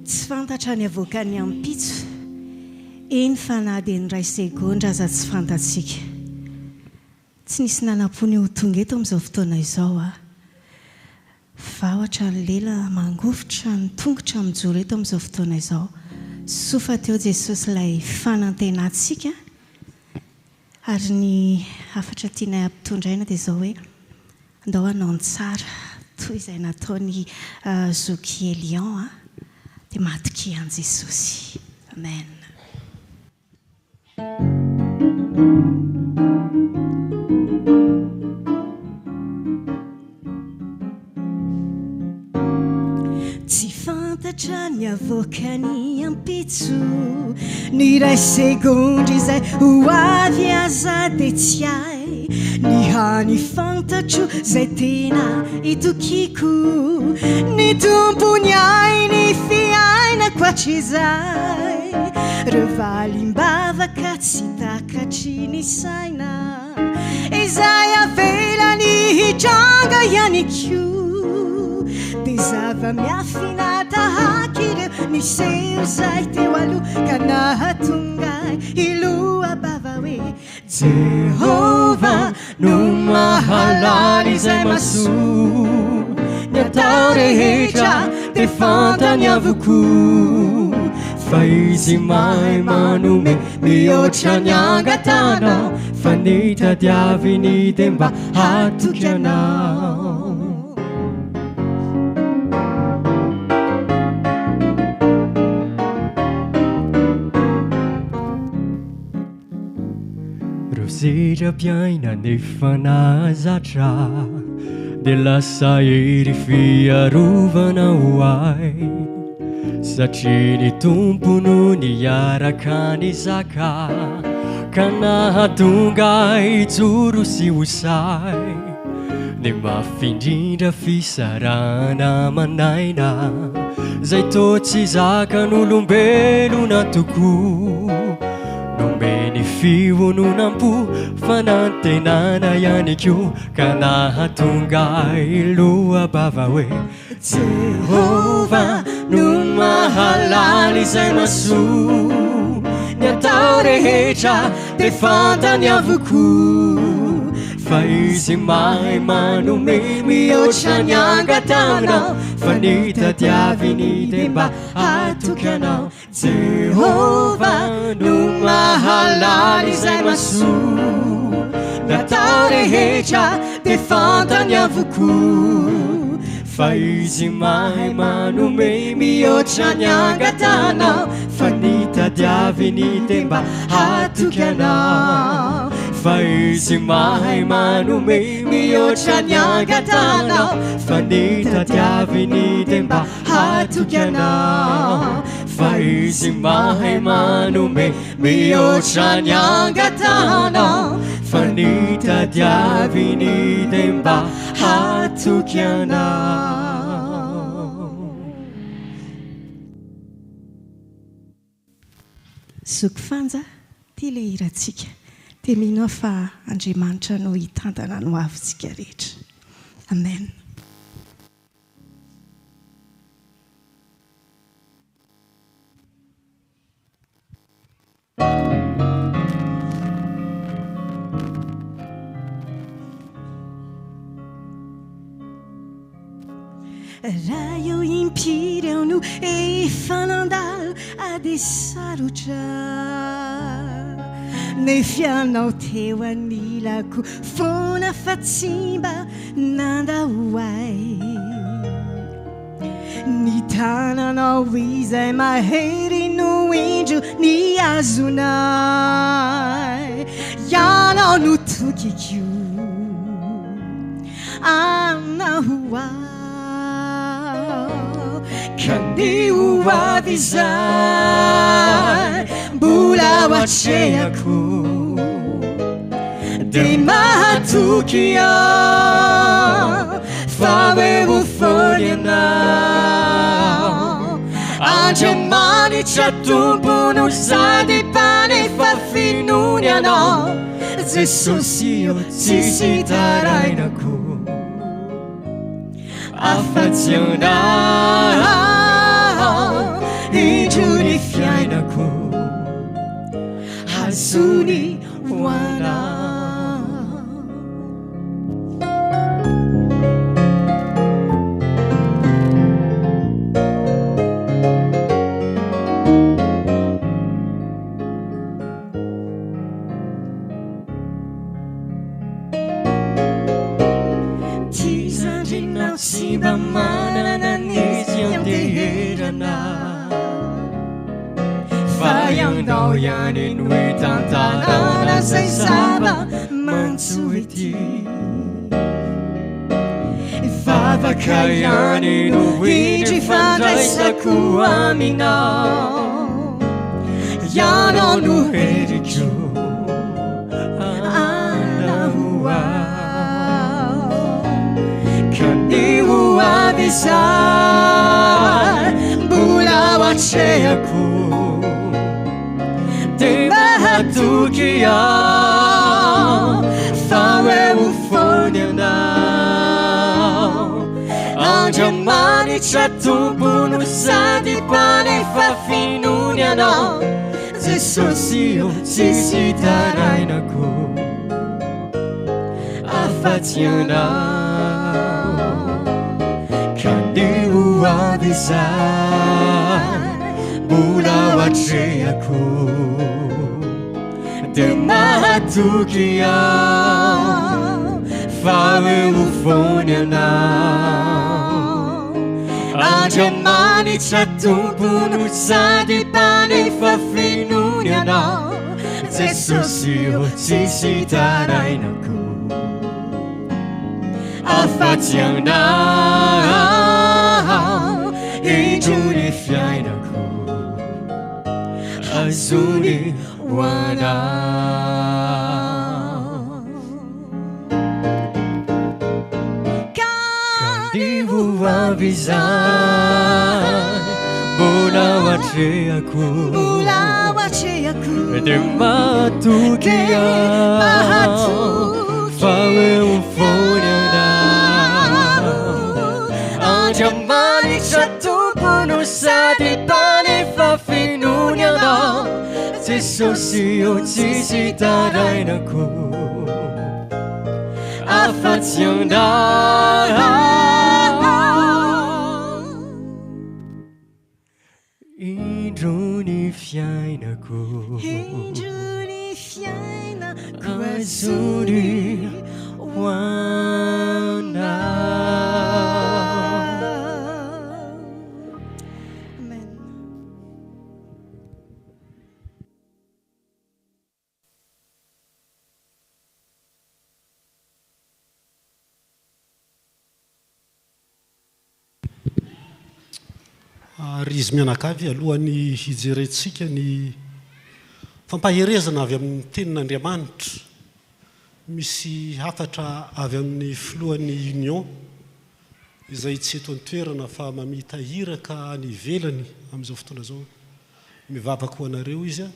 Tsy fantatra ny avoakan'ny ampitso, eny fa na dia ny iray segondra aza tsy fantatsika. Tsy nisy nanam-po ny ho tonga eto amin'izao fotoana izao aho. Vahotra ny lela, mangovitra ny tongotra mijoro eto amin'izao fotoana izao. Soa fa teo Jesosy ilay fanantenantsika. Ary ny hafatra tianay hampitondraina dia izao hoe, ndao hanao ny tsara toy izay nataon'i zoky Elion dia matokia an'i Jesosy. Amen. Tsy fantatra ny avoakan'ny ampitso, ny iray segondra izay ho avy aza dia tsy hay. Ny hany fantatro izay tena itokiako, ny Tompo niahy ny fiainako hatrizay. Reo valim-bavaka tsy takatry ny saina Izay avelany hitranga ihany koa Dia zava-miafina tahaka ireo niseho izay teo aloha Ka nahatonga ahy hiloa-bava hoe Jehovah no mahalala izay mahasoa Ny atao rehetra dia fantany avokoa Fa izy mahay manome mihoatra ny angatanao Fa ny tadiaviny dia mba hatoky anao Reo sedram-piainana efa nahazatra Dia lasa hery fiarovana ho ahy Satria ny Tompo no niaraka nizaka Ka nahatonga ahy hijoro sy ho sahy Ny mafy indrindra fisarahana aman'aina Zay toa tsy zakan'olombelona tokoa Nomeny fiononam-po, fanantenana ihany koa Ka nahatonga ahy hiloa-bava hoe Jehovah no mahalala izay mahasoa Ny atao. Natao rehetra dia fantany avokoa fa Izy mahay manome mihoatra ny angatahanao fa ny tadiaviny dia mba hatoky anao Jehovah no mahalala izay mahasoa Natao rehetra dia fantany avokoa fa Izy mahay manome mihoatra ny angatahanao fa ny tadiaviny dia mba hatoky anao fa Izy mahay manome mihoatra ny angatahanao fa ny tadiaviny dia mba Hatoky anao fa izy mahay manome mihoatra ny angatahanao fa ny tadiaviny dia mba hatoky anao. Zoky Fanja, ity ilay hirantsika. Dia mino aho fa Andriamanitra no hitantana ny hoavintsika rehetra. Amen. Raha eo impiry aho no efa nandalo ady sarotra Nefa ianao teo anilako foana fa tsy mba Nandao ahy Ny tananao izay mahery no indro nihazona ahy Ianao no tokiko Anao ho aho Ka ny ho avy izay mbola ho atrehako Dia mahatoky aho fa hoe ho foana ianao Andriamanitra Tompo no sady mpanefa finoana ianao Jesosy ô tsisy tarainako Afa-tsy anao indro ny fiainako Hazony ho anao Ty zandrinao tsy mba manana ny fianteherana Fa ianao ihany no hitantanana izay zava-mantso ety Vavaka ihany no indro ifandraisako aminao Ianao no heriko Anao aho Ka ny ho avy izay mbola ho atrehako Dia mahatoky aho fa hoe ho foana ianao Andriamanitra Tompo no sady mpanefa finoana ianao Jesosy ô tsisy tarainako afa-tsy ianao Ka ny ho avy izay mbola ho atrehako Dia mahatoky aho fa hoe ho foana ianao Andriamanitra Tompo no sady mpanefa finoana ianao Jesosy ô tsisy tarainako afa-tsy ianao Indro ny fiainako hazony ho anao Ka ny ho avy izany mbola ho atrehako Mbola ho atrehako Dia mahatoky aho fa hoe ho foana ianao Andriamanitra Tompo no sady mpanefa finoana ianao Jesosy. Jesosy ô tsisy itarainako afa-tsy Anao. Indro ny fiainako. Indro ny fiainako Azony ho anao. Amen. Ary izy mianakavy, alohan'ny hijerentsika ny fampaherezana avy amin'ny Tenin'Andriamanitra, misy hafatra avy amin'ny filohan'ny Union izay tsy eto an-toerana fa mamita iraka any ivelany amin'izao fotoana izao. Mivavaka ho anareo izy.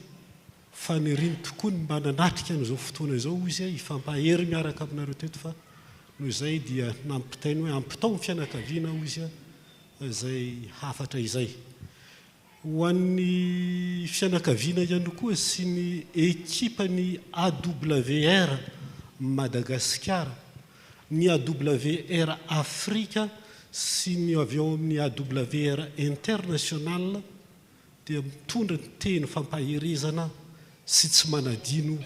Faniriany tokoa ny mba nanatrika an'izao fotoana izao hoy izy hifampahery miaraka aminareo teto fa noho izay dia nampitainy hoe ampitao ny fianakaviana hoy izy izay hafatra izay. Ho an'ny fianakaviana ihany koa sy ny ekipan'ny AWR Madagasikara, ny AWR Afrika sy ny avy ao amin'ny AWR International dia mitondra ny teny fampaherezana sy tsy manadino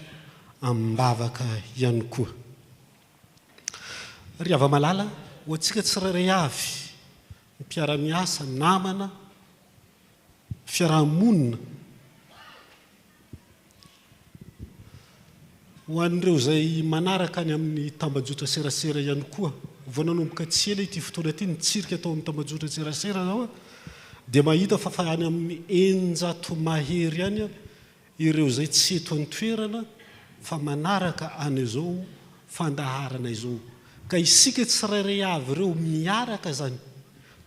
amim-bavaka ihany koa. Ry hava-malala, ho antsika tsirairay avy, ny mpiara-miasa, namana, fiaraha-monina, Ho an'ireo izay manaraka any amin'ny tambajotra serasera ihany koa, vao nanomboka tsy ela ity fotoana ity nitsirika tao amin'ny tambajotra serasera aho dia mahita fa fa any amin'ny 600 mahery any ireo izay tsy eto an-toerana fa manaraka an'izao fandaharana izao. Ka isika tsirairay avy ireo miaraka izany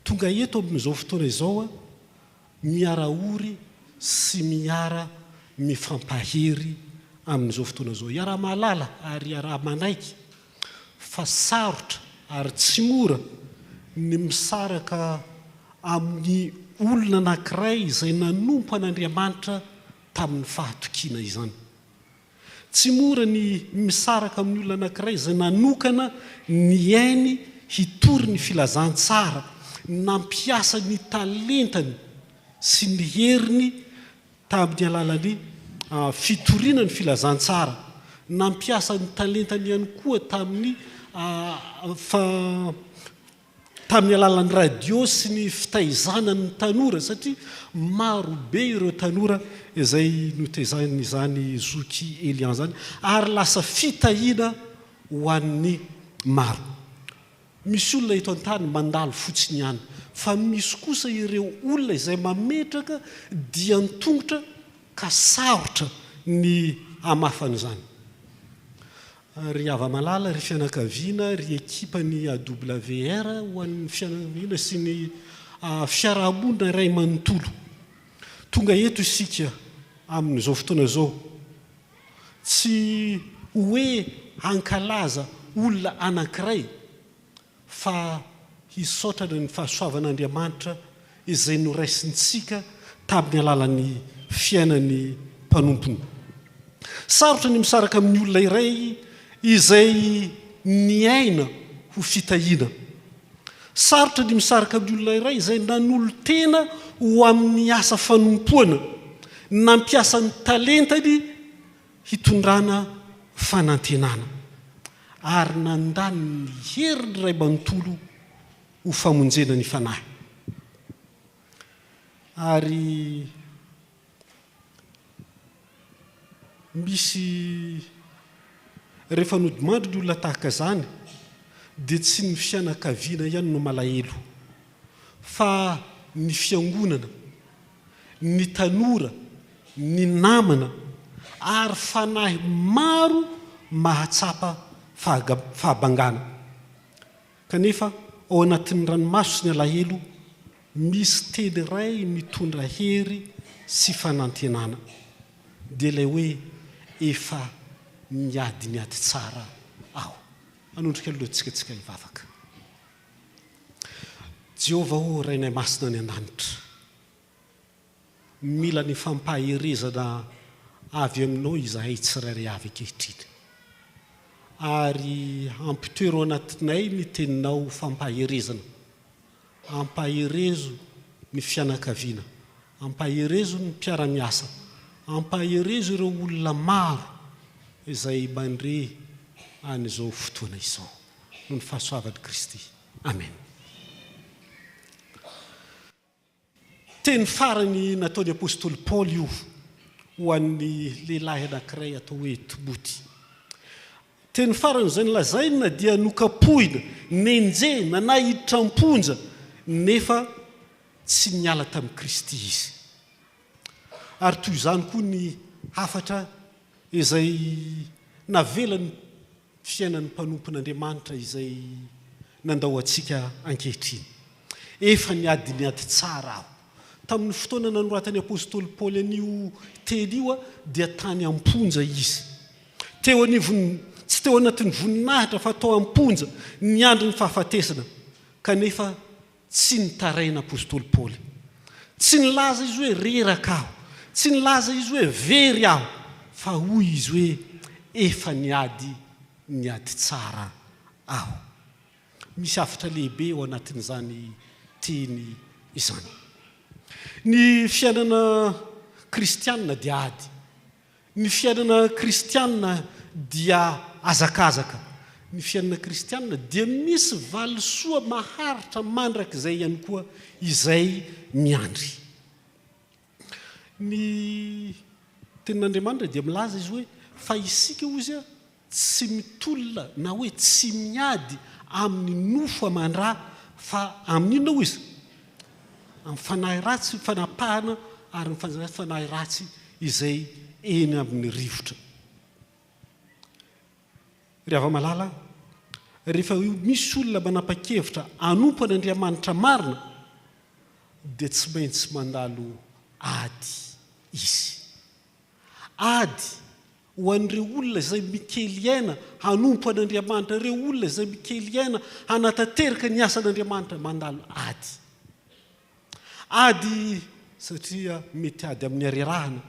tonga eto amin'izao fotoana izao miara-ory sy miara mifampahery amin'izao fotoana izao. Iaraha-mahalala ary iaraha-manaiky fa sarotra ary tsy mora ny misaraka amin'ny olona anankiray izay nanompo an'Andriamanitra tamin'ny fahatokiana izany. Tsy mora ny misaraka amin'ny olona anankiray izay nanokana ny ainy hitory ny filazantsara, nampiasa ny talentany sy ny heriny tamin'ny alalan'ny fitoriana ny filazantsara, nampiasa ny talentany ihany koa tamin'ny tamin'ny alalan'ny radio sy ny fitaizana ny tanora satria maro be ireo tanora izay notezain'izany zoky Elian izany ary lasa fitahiana ho an'ny maro. Misy olona eto an-tany mandalo fotsiny ihany fa misy kosa ireo olona izay mametraka dian-tongotra ka sarotra ny hamafan'izany. Ry hava-malala, ry fianakaviana, ry ekipan'ny AWR ho an'ny fianakaviana sy ny fiarahamonina iray manontolo. Tonga eto isika amin'izao fotoana izao, tsy hoe hankalaza olona anankiray, fa hisaotrana ny fahasoavan'Andriamanitra izay noraisintsika tamin'ny alalan'ny fiainan'ny mpanompony. Sarotra ny misaraka amin'ny olona iray izay niaina ho fitahiana. Sarotra ny misaraka amin'ny olona iray izay nanolo-tena ho amin'ny asa fanompoana, nampiasa ny talentany hitondrana fanantenana, ary nandany ny heriny iray manontolo ho famonjena ny fanahy. Ary misy rehefa nodimandry ny olona tahaka izany dia tsy ny fianakaviana ihany no malahelo fa ny fiangonana, ny tanora, ny namana ary fanahy maro mahatsapa fahabangana. Kanefa ao anatin'ny ranomaso sy ny alahelo, misy teny iray mitondra hery sy fanantenana, dia ilay hoe efa miady ny ady tsara aho. Hanondrika ny lohantsika tsika hivavaka. Jehovah ô, Rainay Masina any An-danitra, mila ny fampaherezana avy Aminao izahay tsirairay avy ankehitriny. Ary ampitoero anatinay ny Teninao ho fampaherezana. Ampaherezo ny fianakaviana, ampaherezo ny mpiara-miasa, ampaherezo ireo olona maro izay mandre an'izao fotoana izao. Noho ny fahasoavan'i Kristy. Amen. Teny farany nataon'ny apostoly Paoly io ho an'ny lehilahy anankiray atao hoe Timoty. Teny farany izay nolazainy na dia nokapohina, nenjehina na hiditra am-ponja nefa tsy niala tamin'i Kristy izy. Ary toy izany koa ny hafatra izay navelan'ny fiainan'ny mpanompon'Andriamanitra izay nandao antsika ankehitriny. Efa niady ny ady tsara aho. Tamin'ny fotoana nanoratan'ny apostoly Paoly an'io teny io dia tany am-ponja izy. Teo anivon'ny, tsy teo anatin'ny voninahitra fa tao am-ponja, niandry ny fahafatesana. Kanefa Tsy nitaraina apostoly Paoly. Tsy nilaza izy hoe reraka aho. Tsy nilaza izy hoe very aho. Fa hoy izy hoe efa niady ny ady tsara aho. Misy hafatra lehibe ao anatin'izany teny izany. Ny fiainana kristianina dia ady. Ny fiainana kristiana dia hazakazaka. Ny fiainana kristiana dia misy valisoa maharitra mandrakizay ihany koa izay miandry. Ny Tenin'Andriamanitra dia milaza izy hoe fa isika hozy Tsy mitolona na hoe tsy miady amin'ny nofo aman-dra fa amin'ny inona hoy izy? Amin'ny fanahy ratsy, fanapahana ary ny fanjakana fanahy ratsy izay eny amin'ny rivotra. Ry hava-malala, rehefa misy olona manapa-kevitra hanompo an'Andriamanitra marina dia tsy maintsy mandalo ady izy. Ady ho an'ireo olona izay mikely aina hanompo an'Andriamanitra, ireo olona izay mikely aina hanatanteraka ny asan'Andriamanitra, mandalo ady. Ady satria mety ady amin'ny harerahana,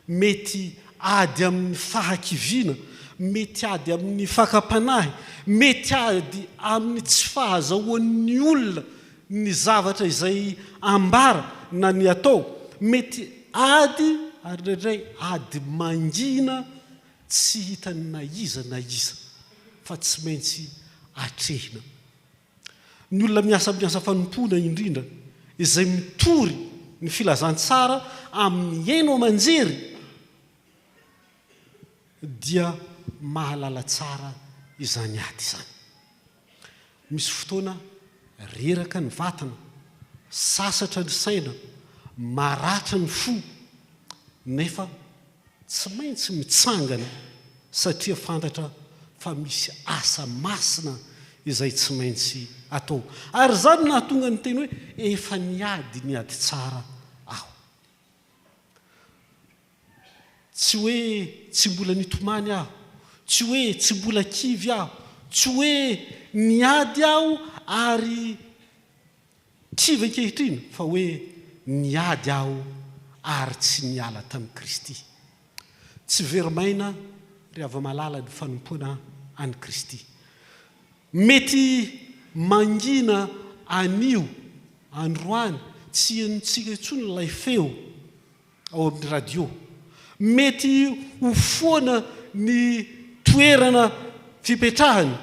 mety ady amin'ny fahakiviana, mety ady amin'ny fakam-panahy, mety ady amin'ny tsy fahazahoan'ny olona ny zavatra izay ambara na ny atao, mety ady ary indraindray ady mangina tsy hitan'ny na iza na iza fa tsy maintsy atrehina. Ny olona miasa amin'ny asa fanompoana indrindra izay mitory ny filazantsara amin'ny haino aman-jery dia mahalala tsara izany ady izany. Misy fotoana reraka ny vatana, sasatra ny saina, maratra ny fo, nefa tsy maintsy mitsangana satria fantatra fa misy asa masina izay tsy maintsy atao. Ary izany no nahatonga ny teny hoe efa niady ny ady tsara aho. Tsy hoe tsy mbola nitomany aho, tsy hoe tsy mbola kivy aho, tsy hoe niady aho ary kivy ankehitriny, fa hoe niady aho ary tsy niala tamin'i Kristy. Tsy very maina ry hava-malala ny fanompoana an'i Kristy. Mety mangina anio, androany, tsy henontsika intsony ilay feo. ao amin'ny radio. Mety ho foana ny toerana fipetrahany.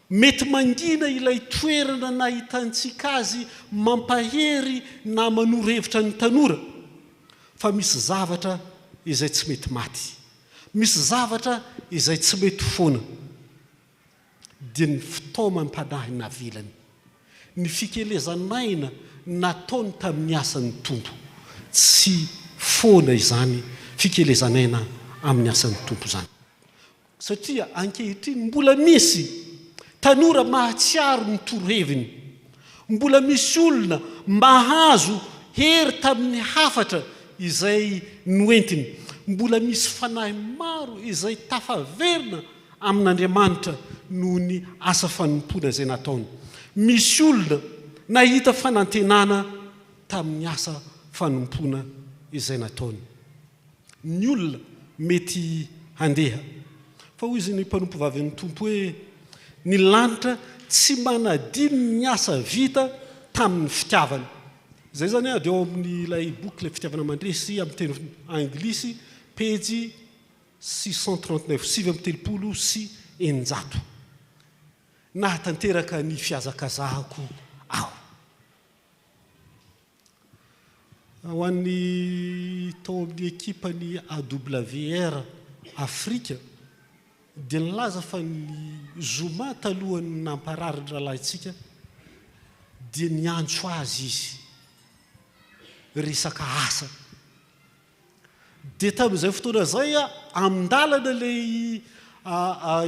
Mety mangina ilay toerana nahitantsika azy mampahery na manoro hevitra ny tanora. Fa misy zavatra izay tsy mety maty. Misy zavatra izay tsy mety foana. dia ny fitaomam-panahy navelany, ny fikelezan'aina nataony tamin'ny asan'ny Tompo. Tsy foana izany fikelezan'aina amin'ny asan'ny Tompo izany. Satria ankehitriny mbola misy tanora mahatsiaro ny toroheviny, mbola misy olona mahazo hery tamin'ny hafatra izay noentiny, mbola misy fanahy maro izay tafaverina amin'Andriamanitra noho ny asa fanompoana izay nataony. Misy olona nahita fanantenana tamin'ny asa fanompoana izay nataony. Ny olona. mety handeha. Fa hoy izy ny mpanompovavin'ny Tompo hoe, Ny lanitra tsy manadino ny asa vita tamin'ny fitiavana. Izay izany dia ao amin'ilay boky Ilay Fitiavana Mandresy amin'ny teny anglisy, pejy 639, 639. Nahatanteraka ny fihazakazahako aho. Ho an'ny tao amin'ny ekipan'ny AWR Afrika dia nilaza fa ny zoma talohan'ny namparary ny rahalahintsika dia niantso azy izy resaka asa. Dia tamin'izay fotoana izay, amin-dalana ilay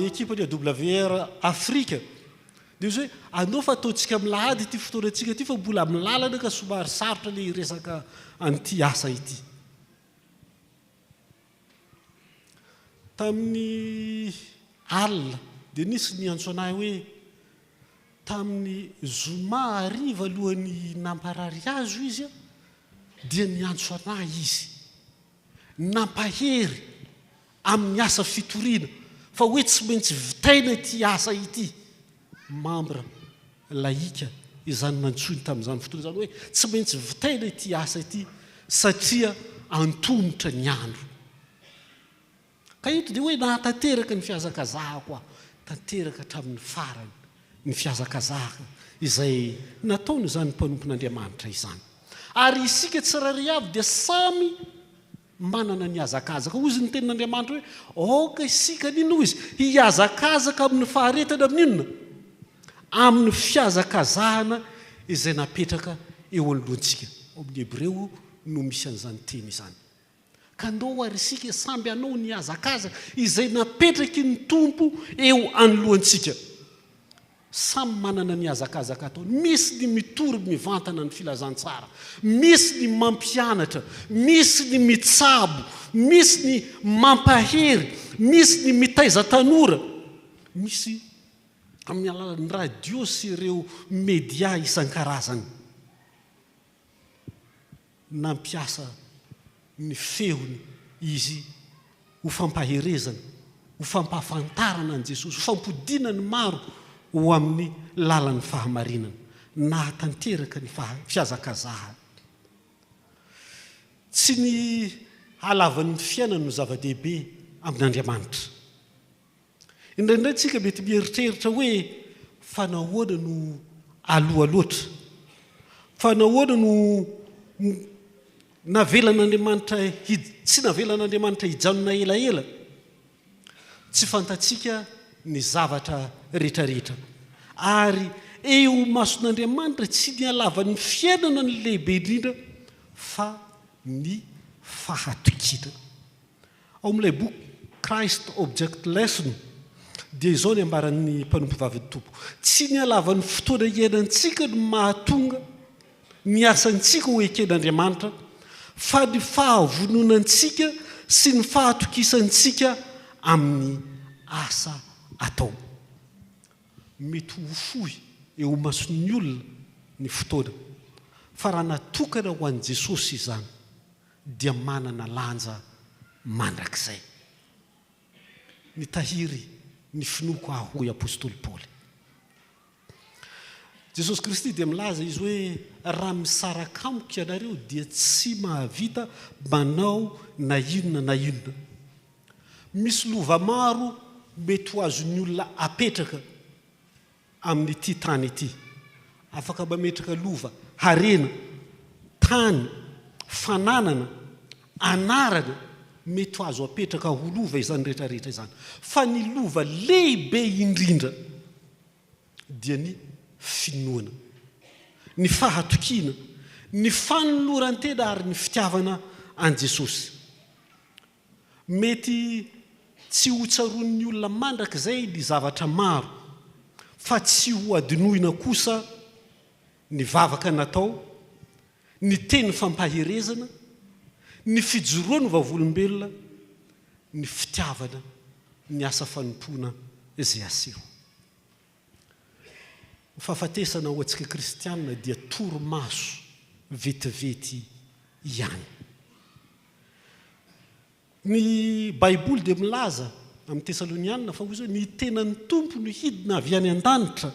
ekipan'ny AWR Afrika. Dia izy hoe, andao fa ataontsika amin'ny lahady ity fotoanantsika ity fa mbola amin'ny lalana ka somary sarotra ilay hiresaka an'ity asa ity. Tamin'ny alina dia nisy niantso an'ahy hoe, tamin'ny zoma hariva alohan'ny namparary azy hoy izy, dia niantso an'ahy izy, nampahery amin'ny asa fitoriana fa hoe tsy maintsy vitaina ity asa ity. Mambra laika izany nantsoiny tamin'izany fotoana izany hoe tsy maintsy vitaina ity asa ity satria antomotra ny andro. Ka eto dia hoe nahatanteraka ny fihazakazahako aho, tanteraka hatramin'ny farany ny fihazakazahana izay nataon'izany mpanompon'Andriamanitra izany. Ary isika tsirairay avy dia samy manana ny hazakazaka. Hoy izy ny tenin'Andriamanitra hoe, aoka isika n'inona hoy izy, hihazakazaka amin'ny faharetana amin'ny inona? Amin'ny fihazakazahana izay napetraka eo anoloantsika. Ao amin'ny Hebreo no misy an'izany teny izany. Ka ndao ary isika samby hanao ny hazakazaka izay napetraky ny Tompo eo anoloantsika. Samy manana ny hazakazaka ataony. Misy ny mitory mivantana ny filazantsara, misy ny mampianatra, misy ny mitsabo, misy ny mampahery, misy ny mitaiza tanora, misy amin'ny alalan'ny radio sy ireo media isan-karazany. Nampiasa ny feony izy ho fampaherezana, ho fampahafantarana an'i Jesosy, ho fampodiana ny maro ho amin'ny lalan'ny fahamarinana. Nahatanteraka ny fihazakazahany. Tsy ny halavan'ny fiainana no zava-dehibe amin'Andriamanitra. Indraindray tsika mety mieritreritra hoe fa nahoana no aloha loatra? Fa nahoana no navelan'Andriamanitra tsy navelan'Andriamanitra hijanona elaela? Tsy fantatsika ny zavatra rehetrarehetra. Ary eo imason'Andriamanitra tsy ny halavan'ny fiainana no lehibe indrindra fa ny fahatokiana. Ao amin'ilay boky Christ Object Lesson dia izao ny ambaran'ny mpanompovavin'ny Tompo, Tsy ny halavan'ny fotoana iainantsika no mahatonga ny asantsika ho eken'Andriamanitra, fa ny fahavononantsika sy ny fahatokisantsika amin'ny asa atao. Mety ho fohy eo imason'ny olona ny fotoana, fa raha natokana ho an'i Jesosy izany, dia manana lanja mandrakizay. Nitahiry ny finoako aho, hoy apostoly Paoly. Jesosy Kristy dia milaza izy hoe, raha misaraka amiko ianareo dia tsy mahavita manao na inona na inona. Misy lova maro mety ho azon'ny olona apetraka. amin'ity tany ity. Afaka mametraka lova, harena, tany, fananana, anarana, mety ho azo apetraka ho lova izany rehetra rehetra izany. Fa ny lova lehibe indrindra dia ny finoana, ny fahatokiana, ny fanoloran-tena ary ny fitiavana an'i Jesosy. Mety tsy ho tsaroan'ny olona mandrakizay ny zavatra maro, fa tsy ho hadinoina kosa ny vavaka natao, ny teny fampaherezana, ny fijoroan'ny vavolombelona, ny fitiavana ny asa fanompoana izay aseho. Ny fahafatesana ho antsika kristiana dia torimaso vetivety ihany. Ny Baiboly dia milaza amin'ny Tesalonianina fa hoy izy hoe ny tenan'ny Tompo no hidina avy any an-danitra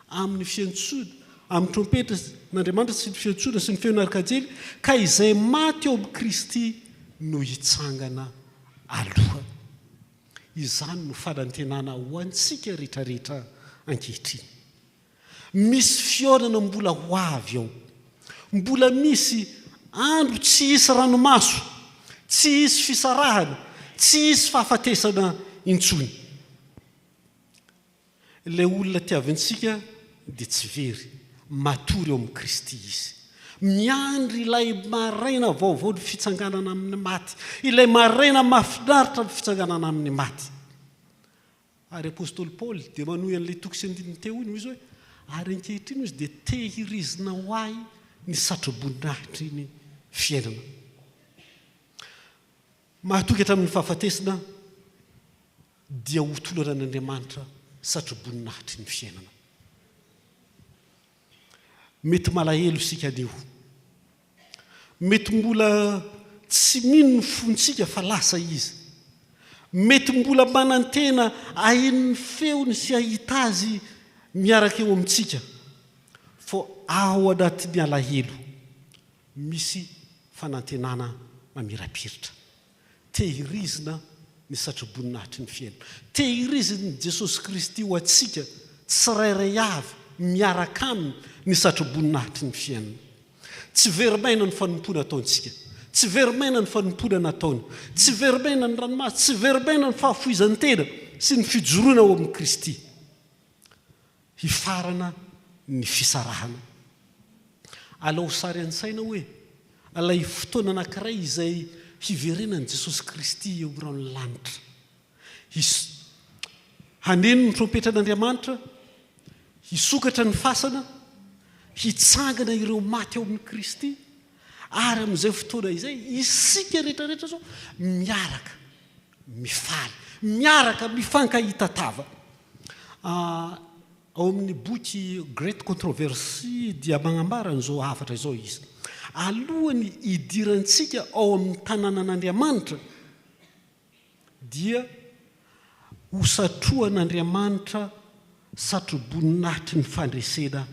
amin'ny fiantsoana, amin'ny trompetra n'Andriamanitra sy ny fiantsoana sy ny feon'arkanjely, ka izay maty ao amin'i Kristy no hitsangana aloha. Izany no fanantenana ho antsika rehetrarehetra ankehitriny. Misy fihaonana mbola ho avy ao. Mbola misy andro tsy hisy ranomaso, tsy hisy fisarahana, tsy hisy fahafatesana intsony. Ilay olona tiavintsika dia tsy very, matory ao amin'i Kristy izy. Miandry ilay maraina vaovao ny fitsanganana amin'ny maty, ilay maraina mahafinaritra ny fitsanganana amin'ny maty. Ary apostoly Paoly dia manohy an'ilay toko sy andininy teo iny, hoy izy hoe, Ary ankehitriny, hoy izy, dia tehirizina ho ahy ny satroboninahitry ny fiainana. Mahatoky hatramin'ny fahafatesana dia ho toloran'Andriamanitra satroboninahitry ny fiainana. Mety malahelo isika anio. Mety mbola tsy mino ny fontsika fa lasa izy. Mety mbola manantena haheno ny feony sy hahita azy miaraka eo amintsika. Fa ao anatin'ny alahelo, misy fanantenana mamirapiritra. Tehirizina ny satroboninahitry ny fiainana. Tehirizin'i Jesosy Kristy ho antsika tsirairay avy miaraka Aminy ny satroboninahitry ny fiainana. Tsy very maina ny fanompoana ataontsika. Tsy very maina ny fanompoana nataony. Tsy very maina ny ranomaso. Tsy very maina ny fahafoizan-tena sy ny fijoroana ao amin'i Kristy. Hifarana ny fisarahana. Alao sary an-tsaina hoe ilay fotoana anankiray izay hiverenan'i Jesosy Kristy eo amin'ny rahon'ny lanitra. His, haneno ny trompetran'Andriamanitra, hisokatra ny fasana, hitsangana ireo maty ao amin'i Kristy, ary amin'izay fotoana izay isika rehetrarehetra izao miaraka mifaly, miaraka mifankahita tava. Ao amin'ny boky Great Controversy dia magnambara an'izao hafatra izao izy, Alohan'ny hidirantsika ao amin'ny tanànan'Andriamanitra dia hosatrohan'Andriamanitra satroboninahitry ny fandresena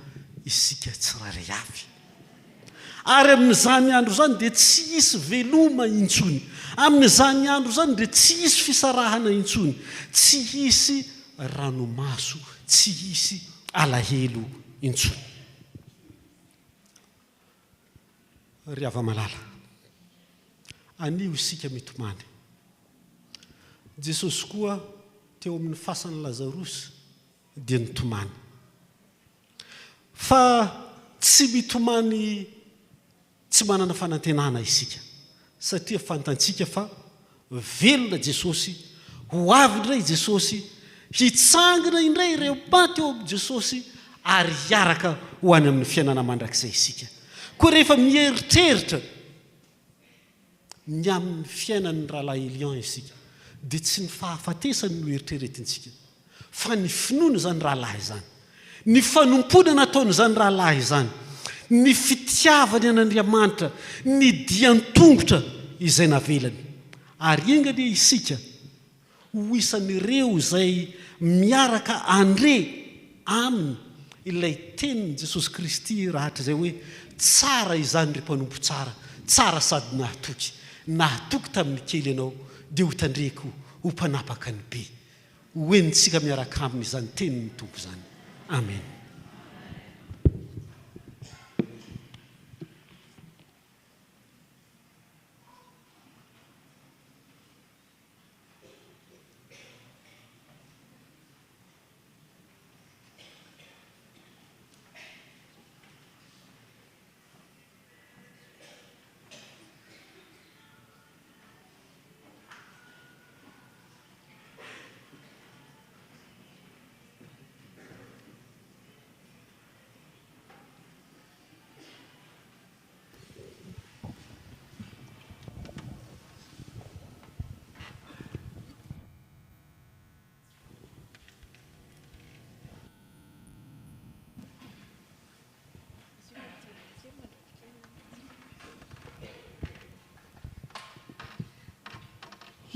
isika tsirairay avy. Ary amin'izany andro izany dia tsy hisy veloma intsony. Amin'izany andro izany dia tsy hisy fisarahana intsony. Tsy hisy ranomaso, tsy hisy alahelo intsony. Ry hava-malala, anio isika mitomany. Jesosy koa teo amin'ny fasan'i Lazarosy dia nitomany. Fa tsy mitomany tsy manana fanantenana isika, satria fantantsika fa velona Jesosy, ho avy indray Jesosy, hitsangana indray ireo maty eo amin'i Jesosy ary hiaraka ho any amin'ny fiainana mandrakizay isika. Koa rehefa mieritreritra ny amin'ny fiainan'ny Rahalahy Elian isika, dia tsy ny fahafatesany no eritreretintsika, fa ny finoana izany rahalahy izany, ny fanompoana nataon'izany rahalahy izany, ny fitiavany an'Andriamanitra, ny dian-tongotra izay navelany. Ary enga anie isika ho isan'ireo izay miaraka handre aminy ilay tenin'i Jesosy Kristy rahatrizay hoe, Tsara izany ry mpanompo tsara, tsara sady nahatoky. Nahatoky tamin'ny kely ianao, dia hotandreko ho mpanapaka ny be. Ho henontsika miaraka aminy izany tenin'ny Tompo izany. Amena.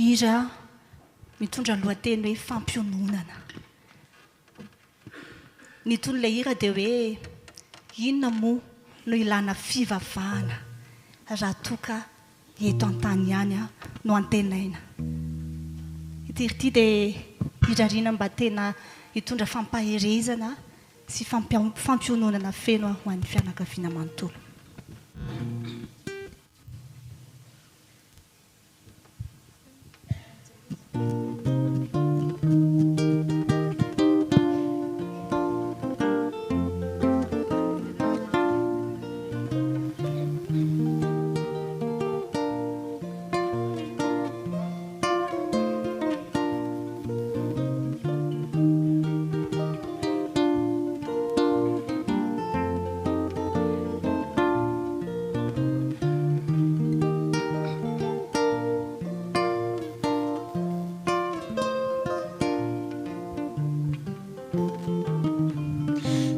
Hira mitondra ny lohateny hoe Fampiononana. Ny tonon'ilay hira dia hoe Inona moa no ilana fivavahana raha toa ka eto an-tany ihany no antenaina. Ity hira ity dia irariana mba tena hitondra fampaherezana sy fampiononana feno ho an'ny fianakaviana manontolo.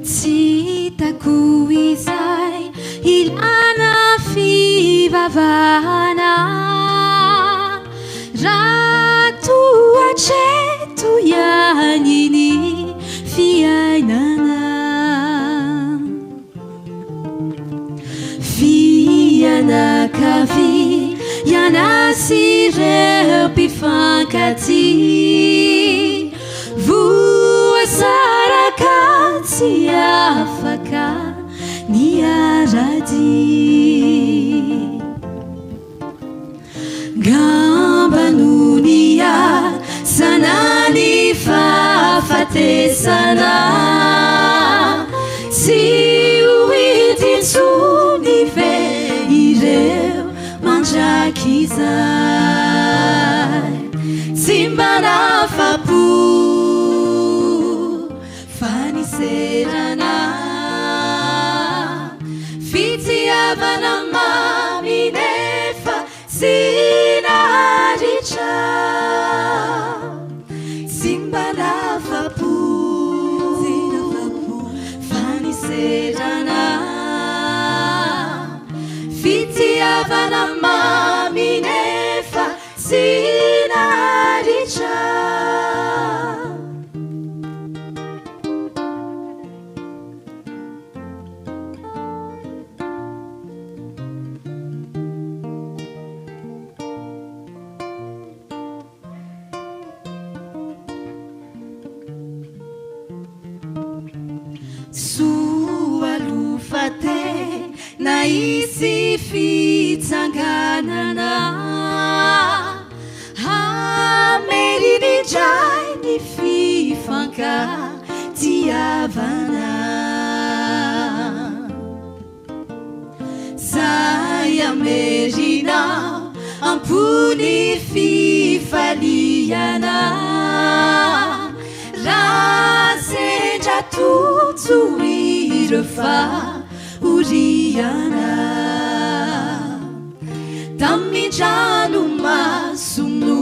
Tsy hitako izay ilana fivavahana Raha toa hatreto ihany ny fiainana Fianakaviana sy ireo mpifankatia Voasaraka tsy afaka niara-dia Ngamba no niasana ny fahafatesana Tsy ho hita intsony ve ireo mandrakizay Tsy mba nahafa-po fa niserana Fitiavana mamy nefa tsy naharitra Tsy mba nahafa-po fa niserana Fitiavana mamy nefa tsy naharitra. Soa aloha fa tena hisy fitsanganana Hamerina indray ny fifankatiavana Zay hamerina am-po ny fifaliana Raha sendra tojo ireo fahoriana Tamin-dranomaso no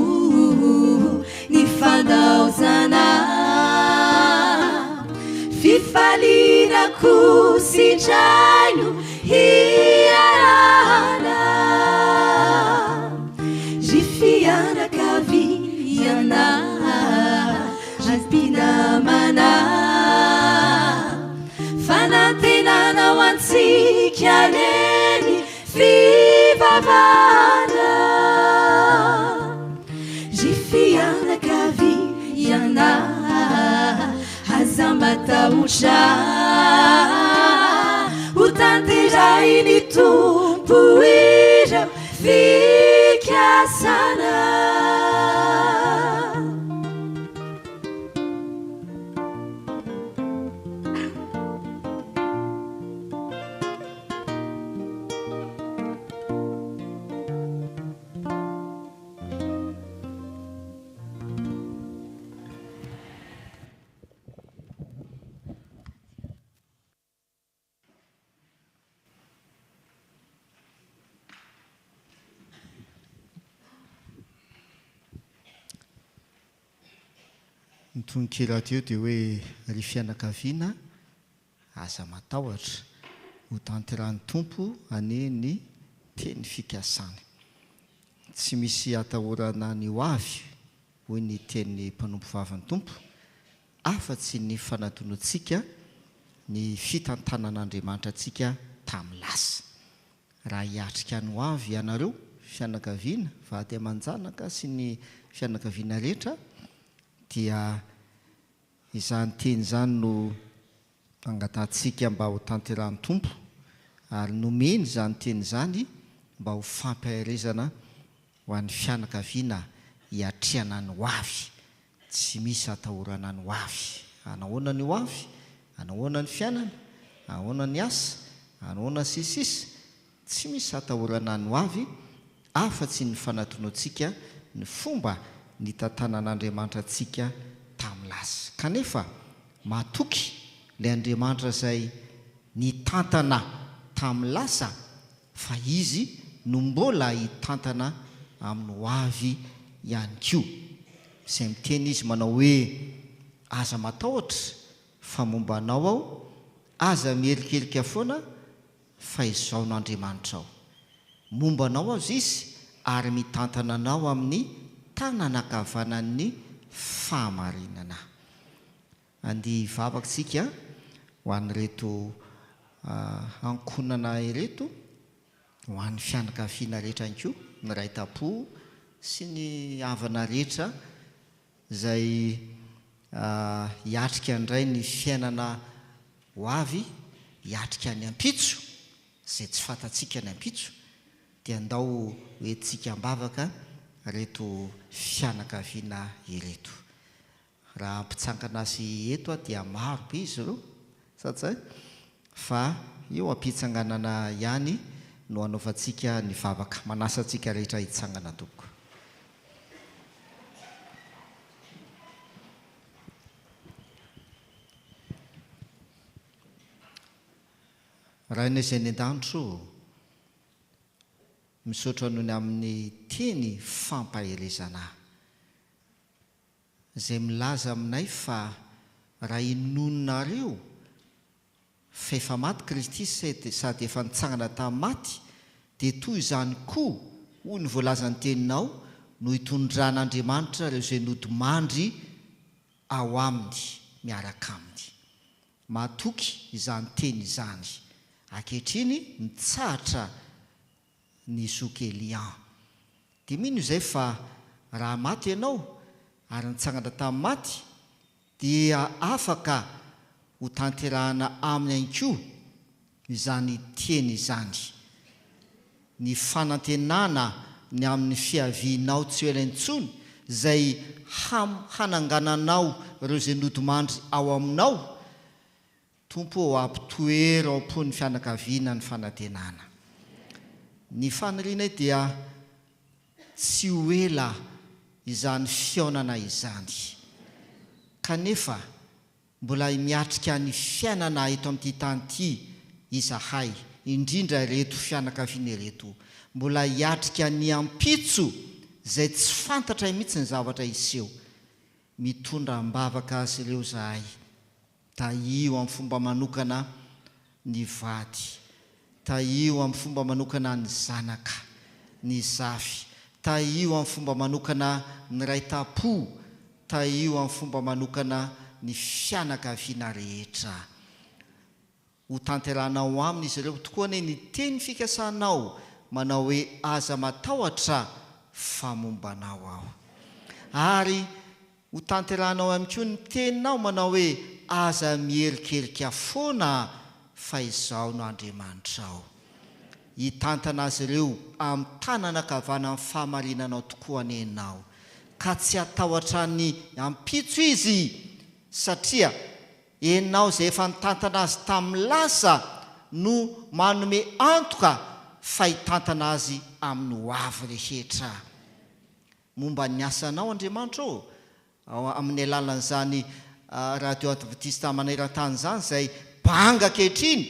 nifandaozana Fifaliana kosa indray no hiarahana Ry fianakaviana, ry mpinamana Fanantenana ho antsika anie ny fivavahana Ry fianakaviana aza matahotra Ho tanterahin'ny Tompo ireo fikasana. Ny tononkira teo dia hoe ry fianakaviana aza matahotra, ho tanterahin'ny Tompo anie ny teny fikasany. Tsy misy atahorana ny ho avy, hoy ny tenin'ny mpanompovavin'ny Tompo, afa-tsy ny fanadinoantsika ny fitantanan'Andriamanitra antsika tamin'ny lasa. Raha hiatrika ny ho avy ianareo, fianakaviana, vady aman-janaka sy ny fianakaviana rehetra, dia izany teny izany no angatahantsika mba ho tanterahan'ny Tompo, ary nomeny izany teny izany mba ho fampaherezana ho an'ny fianakaviana hiatrehana ny ho avy. Tsy misy atahorana ny ho avy. Anahoana ny ho avy? Anahoana ny fiainana? Ahoana ny asa? Anahoana sy sisa Tsy misy atahorana ny ho avy afa-tsy ny fanadinoantsika ny fomba nitantanan'Andriamanitra antsika tamin'ny lasa. Kanefa matoky ilay Andriamanitra izay nitantana tamin'ny lasa fa Izy no mbola hitantana amin'ny ho avy ihany koa. Izay miteny Izy manao hoe, Aza matahotra fa momba anao Aho, aza miherikerika foana fa Izaho no Andriamanitrao. Momba anao Aho Izy ary mitantana anao amin'ny tanana ankavanan'ny fahamarinana. Andeha hivavaka isika ho an'ireto ankohonana ireto, ho an'ny fianakaviana rehetra ihany koa, ny ray tam-po sy ny havana rehetra izay hiatrika indray ny fiainana ho avy, hiatrika ny ampitso, izay tsy fantatsika ny ampitso, dia ndao ho entintsika am-bavaka ireto fianakaviana ireto. Raha hampitsangana azy eto aho dia maro be izy ireo, sa tsy zay? Fa eo am-pitsanganana ihany no hanaovantsika ny vavaka. Manasa antsika rehetra hitsangana tompoko. Rainay izay any an-danitra ô, misaotra noho ny amin'ny teny fampaherezana. Izay milaza aminay fa raha inoanareo fa efa maty Kristy sady efa nitsangana tamin'ny maty, dia toy izany koa, hoy ny voalazan'ny teninao, no hitondran'Andriamanitra ireo izay nodimandry ao Aminy miaraka Aminy. Matoky izany teny izany. Ankehitriny mitsahatra ny zoky Elian. Dia mino izay fa raha maty ianao ary nitsangana tamin'ny maty dia afaka ho tanterahana aminy ihany koa izany teny izany. Ny fanantenana ny amin'ny fiavianao tsy ho ela intsony izay ham hanangananao ireo izay nodimandry ao aminao Tompo ô ampitoero ao am-pon'ny fianakaviana ny fanantenana. Ny fanirianay dia tsy ho ela izany fihaonana izany. Kanefa mbola miatrika ny fiainana eto amin'ity tany ity izahay, indrindra ireto fianakaviana ireto. Mbola hiatrika ny ampitso izay tsy fantatray mihitsy ny zavatra hiseho. Mitondra am-bavaka azy ireo izahay. Tahio amin'ny fomba manokana ny vady. Tahio amin'ny fomba manokana ny zanaka, ny zafy. Tahio amin'ny fomba manokana ny ray tam-po. Tahio amin'ny fomba manokana ny fianakaviana rehetra. Ho tanterahanao aminy izy ireo tokoa anie ny teny fikasanao manao hoe aza matahotra fa momba anao aho. Ary Ho tanterahanao ihany koa ny teninao manao hoe, Aza miherikerika foana fa Izaho no Andriamanitrao. Hitantana azy ireo amin'ny tanana ankavanan'ny fahamarinanao tokoa anie Ianao, ka tsy hatahotra ny ampitso izy, satria Ianao izay efa nitantana azy tamin'ny lasa no manome antoka fa hitantana azy amin'ny ho avy rehetra. Momba ny asanao Andriamanitra ô, amin'ny alalan'izany Radio Adventista maneran-tany izany izay banga ankehitriny,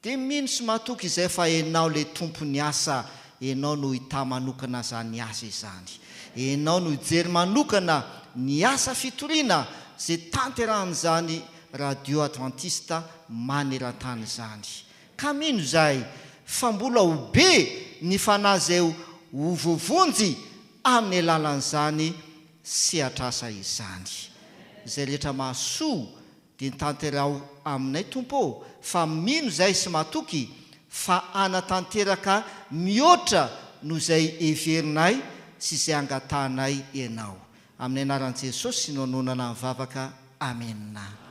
dia mino sy matoky izay fa Ianao ilay Tompon'ny asa, Ianao no hitahy manokana izany asa izany. Ianao no hijery manokana ny asa fitoriana izay tanterahan'izany Radio Adventista maneran-tany izany. Ka mino izahay fa mbola ho be ny fanahy izay ho. ho voavonjy amin'ny alalan'izany sehatr'asa izany. Izay rehetra mahasoa dia tanteraho aminay Tompo ô, fa mino izahay sy matoky fa hanatanteraka mihoatra noho izay heverinay sy izay angatahanay Ianao. Amin'ny anaran'i Jesosy no anonana ny vavaka. Amena.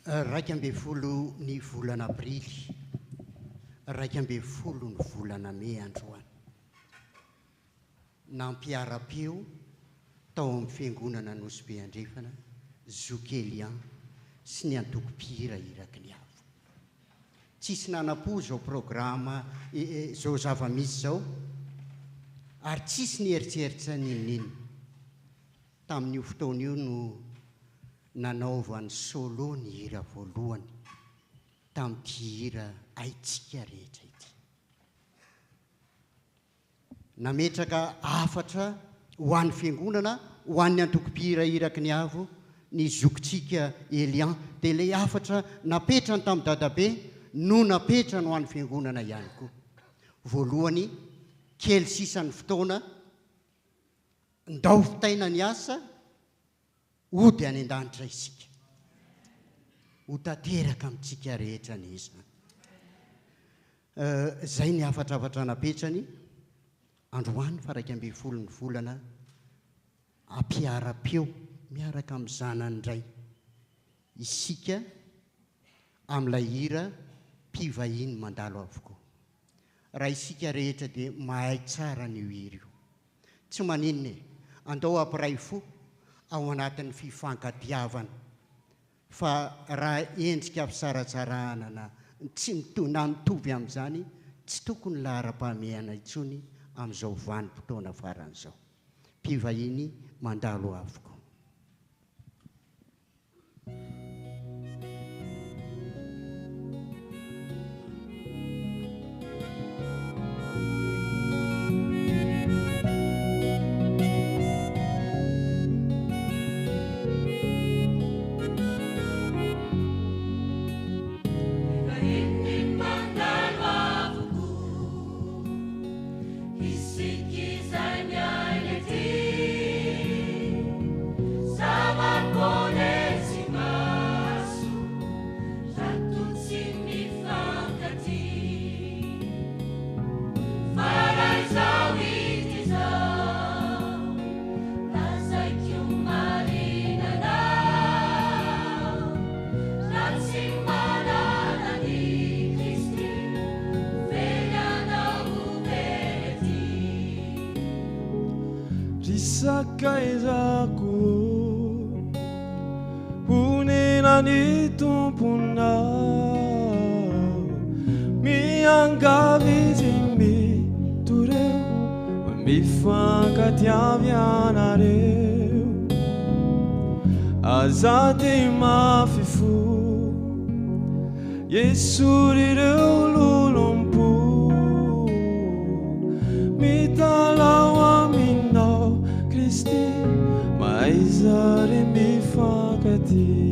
11 ny volana aprily, 11 ny volana mey androany. Nampiara-peo tao amin'ny Fiangonana Nosy Be Andrefana, Zoky Elian sy ny antoko mpihira Iraky ny Avo. Tsisy nanam-po izao programa izao zava-misy izao ary tsisy nieritreritra n'inon'inona. Tamin'io fotoana io no nanaovan'i Solo ny hira voalohany tamin'ity hira haintsika rehetra ity. Nametraka hafatra ho an'ny Fiangonana, ho an'ny antokom-pihira Iraky ny Avo, ny zokintsika Elian, dia ilay hafatra napetrany tamin'i Dadabe no napetrany ho an'ny Fiangonana ihany koa. Voalohany, kely sisa ny fotoana, ndao vitaina ny asa, Hody any an-danitra isika. Ho tanteraka amintsika rehetra anie izany. Izay ny hafatrafatra napetrany androany faha 11 ny volana ampiharam-peo miaraka amin'ny zanany indray isika amin'ilay hira Mpivahiny mandalo avokoa. Raha isika rehetra dia mahay tsara an'io hira io. Tsy maninona e! Andao hampiray fo ao anatin'ny fifankatiavana fa raha endrika fisaratsarahana na tsy mitovy na mitovy amin'izany tsy tokony laharam-pahamehana intsony amin'izao vanim-potoana farany izao. Mpivahiny mandalo avokoa. Ry sakaizako ô, honenan'ny Tomponao, miangavy izy mitoreo, mifankatiavy ianareo, aza dia mafy fo. Esory ireo lolompo mitalaho aminao Kristy mahaiza ry mifankatia.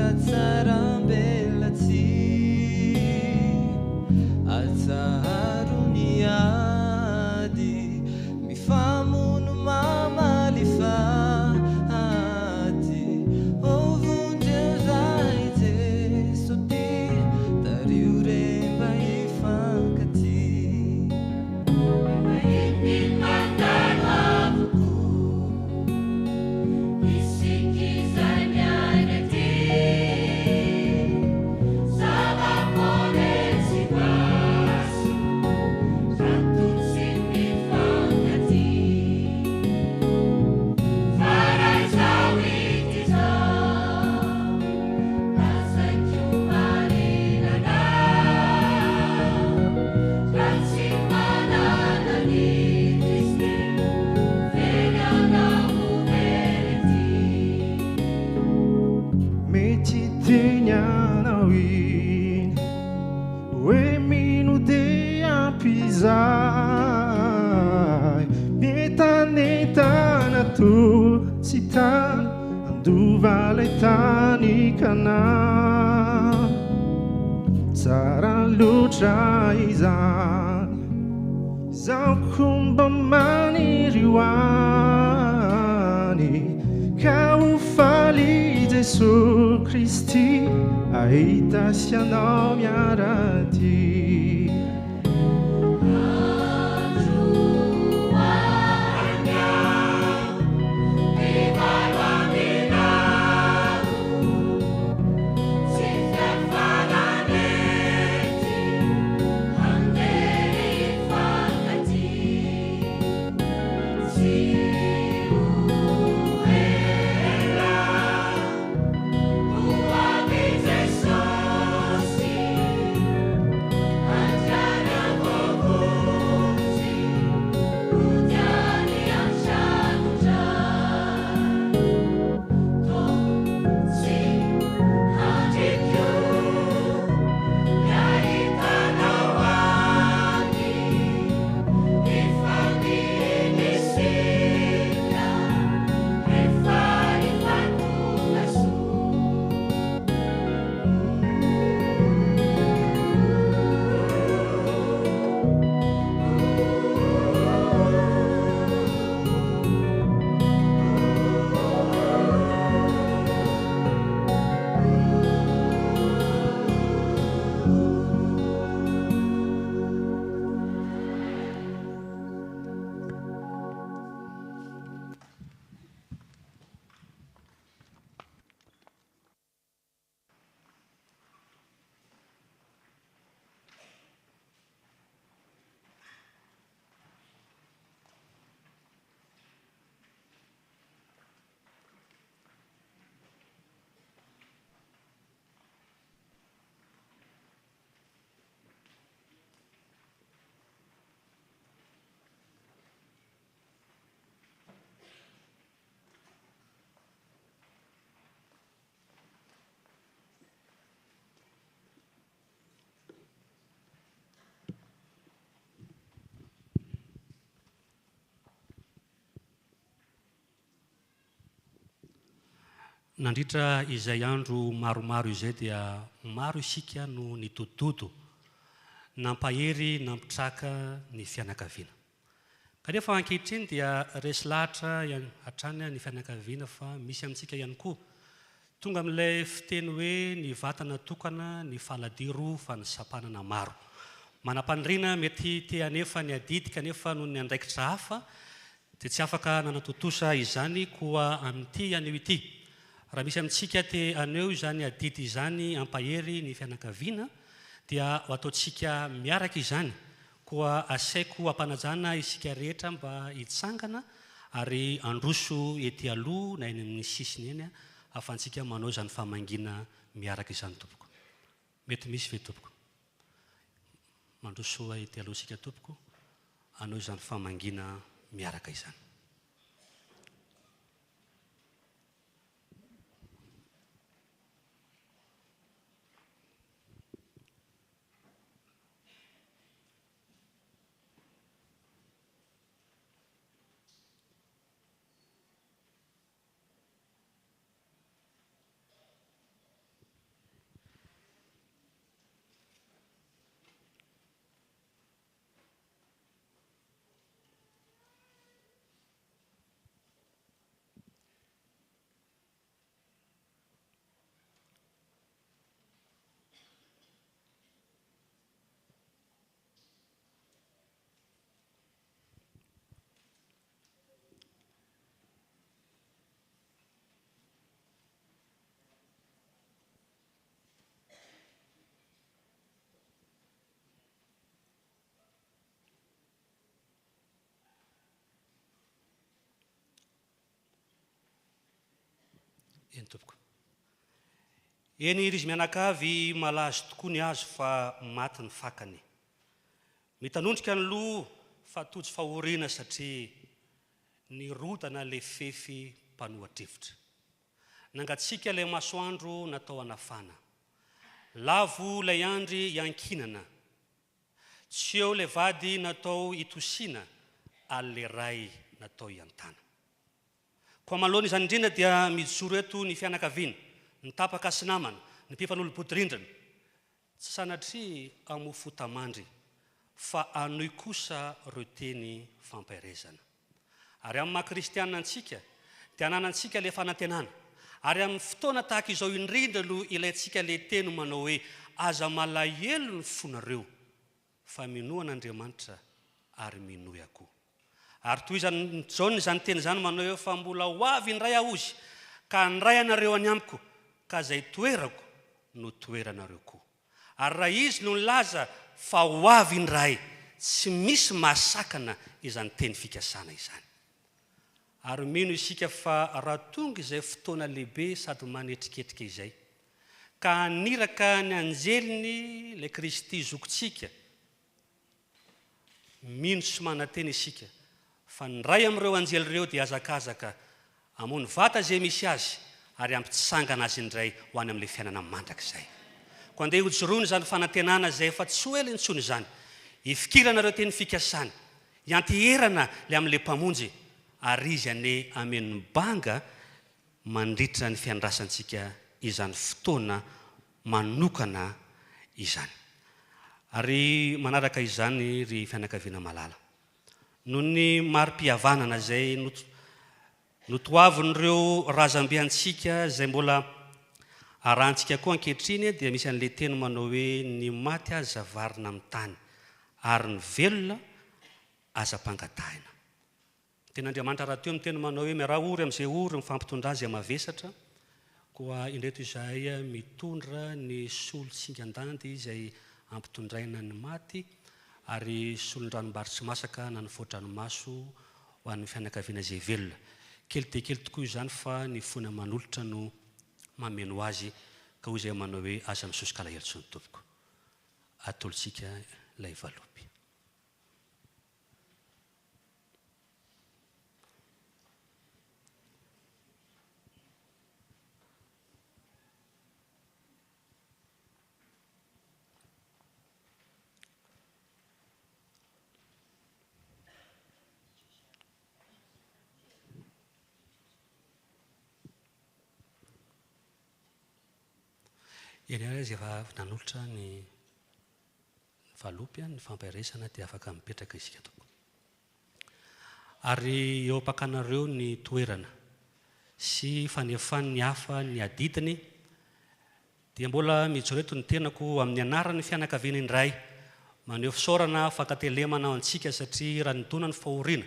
fihatsarambelatsihy. Atsaharo ny ady, mifamono mamaly faty. Ô vonjeo zahay Jeso ty, tariho re mba hifankatia. Vahiny mandalo avokoa, isika izay miaina ety. Zava-poana etsy imaso, raha toa tsy mifankatia. Fa raha izaho hita izao, lazaiko marina anao, raha tsy manana an'i Kristy, very anao ho very ety. Mety hiteny anao iny hoe mino dia ampy izay. Mientanentana toa tsy tana handova ilay tany Kanana. Tsara loatra izany, izaho koa mba maniry ho any. Ka ho faly Jesoa Kristy hahita sy anao miara-dia. Androany aho mivalo aminao, tsy fiafarana ety, handeha hifankatia. Tsy ho ela ho avy Jesosy, handrara voavonjy, hody any an-tranon-dRay. Tsy handriko ny hahitanao any, hifamihina isika rehefa hifantonga soa. Nandritra izay andro maromaro izay dia maro isika no nidododo, nampahery nampitraka ny fianakaviana. Kanefa ankehitriny dia resy lahatra hatrany ny fianakaviana fa misy amintsika ihany koa tonga amin'ilay fiteny hoe ny vatana tokana, ny faladia roa fa ny sampanana maro. Manam-paniriana mety te hanefa ny adidy kanefa noho ny andraikitra hafa dia tsy afaka nanatontosa izany koa amin'ity anio ity. Raha misy amintsika te haneho izany adidy izany hampahery ny fianakaviana dia ho ataontsika miaraka izany Koa asaiko ampanajana isika rehetra mba hitsangana ary handroso ety aloha na eny amin'ny sisiny eny ahafahantsika manao izany famangiana miaraka izany tompoko. Mety misy ve tompoko? Mandrosoa ety aloha isika tompoko hanao izany famangiana miaraka izany. Eny tompoko. Eny ry izy mianakavy malazo tokoa ny hazo fa maty ny fakany. Mitanondrika ny loha fa tojo fahoriana satria nirodana ilay fefy mpanoha-drivotra. Nangatsiaka ilay masoandro natao hanafana. Lavo ilay andry iankinana. Tsy eo ilay vady natao hitosiana ary ilay ray natao hiantana. Koa manoloana izany indrindra dia mijoro eto ny fianakaviana, ny tapaka sy namana, ny mpifanolo-bodirindrina. Tsy sanatria hamoa fota-mandry fa hanohy kosa ireo teny fampaherezana. Ary amin'ny maha kristianina antsika dia ananantsika ilay fanantenana. Ary amin'ny fotoana tahaka izao indrindra no ilaintsika ilay teny manao hoe aza malahelo ny fonareo fa minoa an'Andriamanitra ary minoa koa. Ary tohizan'i Jaona izany teny izany manao hoe, Fa mbola ho avy indray Aho hozy, ka handray anareo any amiko, ka izay toerako no toeranareo koa. Ary raha Izy no nilaza fa ho avy indray, tsy misy mahasakana izany teny fikasana izany. Ary mino isika fa raha tonga izay fotoana lehibe sady manetriketrika izay, ka haniraka ny anjeliny ilay Kristy zokintsika, Mino sy manantena isika fa ny iray amin'ireo anjely ireo dia hihazakazaka hamono vata izay misy azy ary hampitsangana azy indray ho any amin'ilay fiainana mandrakizay. Koa andeha hojoroana izany fanantenana izay efa tsy ho ela intsony izany, hifikirana ireo teny fikasany, hianteherana ilay amin'ilay Mpamonjy, ary Izy anie hameno ny banga mandritra ny fiandrasantsika izany fotoana manokana izany. Ary manaraka izany ry fianakaviana malala, noho ny mari-pihavanana izay notoavin'ireo razambe antsika izay mbola arahantsika koa ankehitriny dia misy an'ilay teny manao hoe ny maty aza varina amin'ny tany ary ny velona aza ampangatahina. Ny Tenin'Andriamanitra rahateo miteny manao hoe miaraha ory amin'izay ory, mifampitondrà izay mavesatra. Koa indreto izahay mitondra ny solon-tsingan-dandy izay ampitondraina ny maty ary solon-dranombary tsy masaka na ny fao-dranomaso ho an'ny fianakaviana izay velona. Kely dia kely tokoa izany fa ny fona manolotra no mameno azy ka hoy izahay manao hoe aza misosoka alahelo intsony tompoko. Atolotsika ilay valopy. Eny ary izy efa nanolotra ny valopy, ny fampaherezana dia afaka mipetraka isika tompoko. Ary eo am-pakanareo ny toerana sy fanefan'ny hafa ny adidiny dia mbola mijoro eto ny tenako amin'ny anaran'ny fianakaviana indray maneho fisaorana fankatelemana ho antsika satria raha nidona ny fahoriana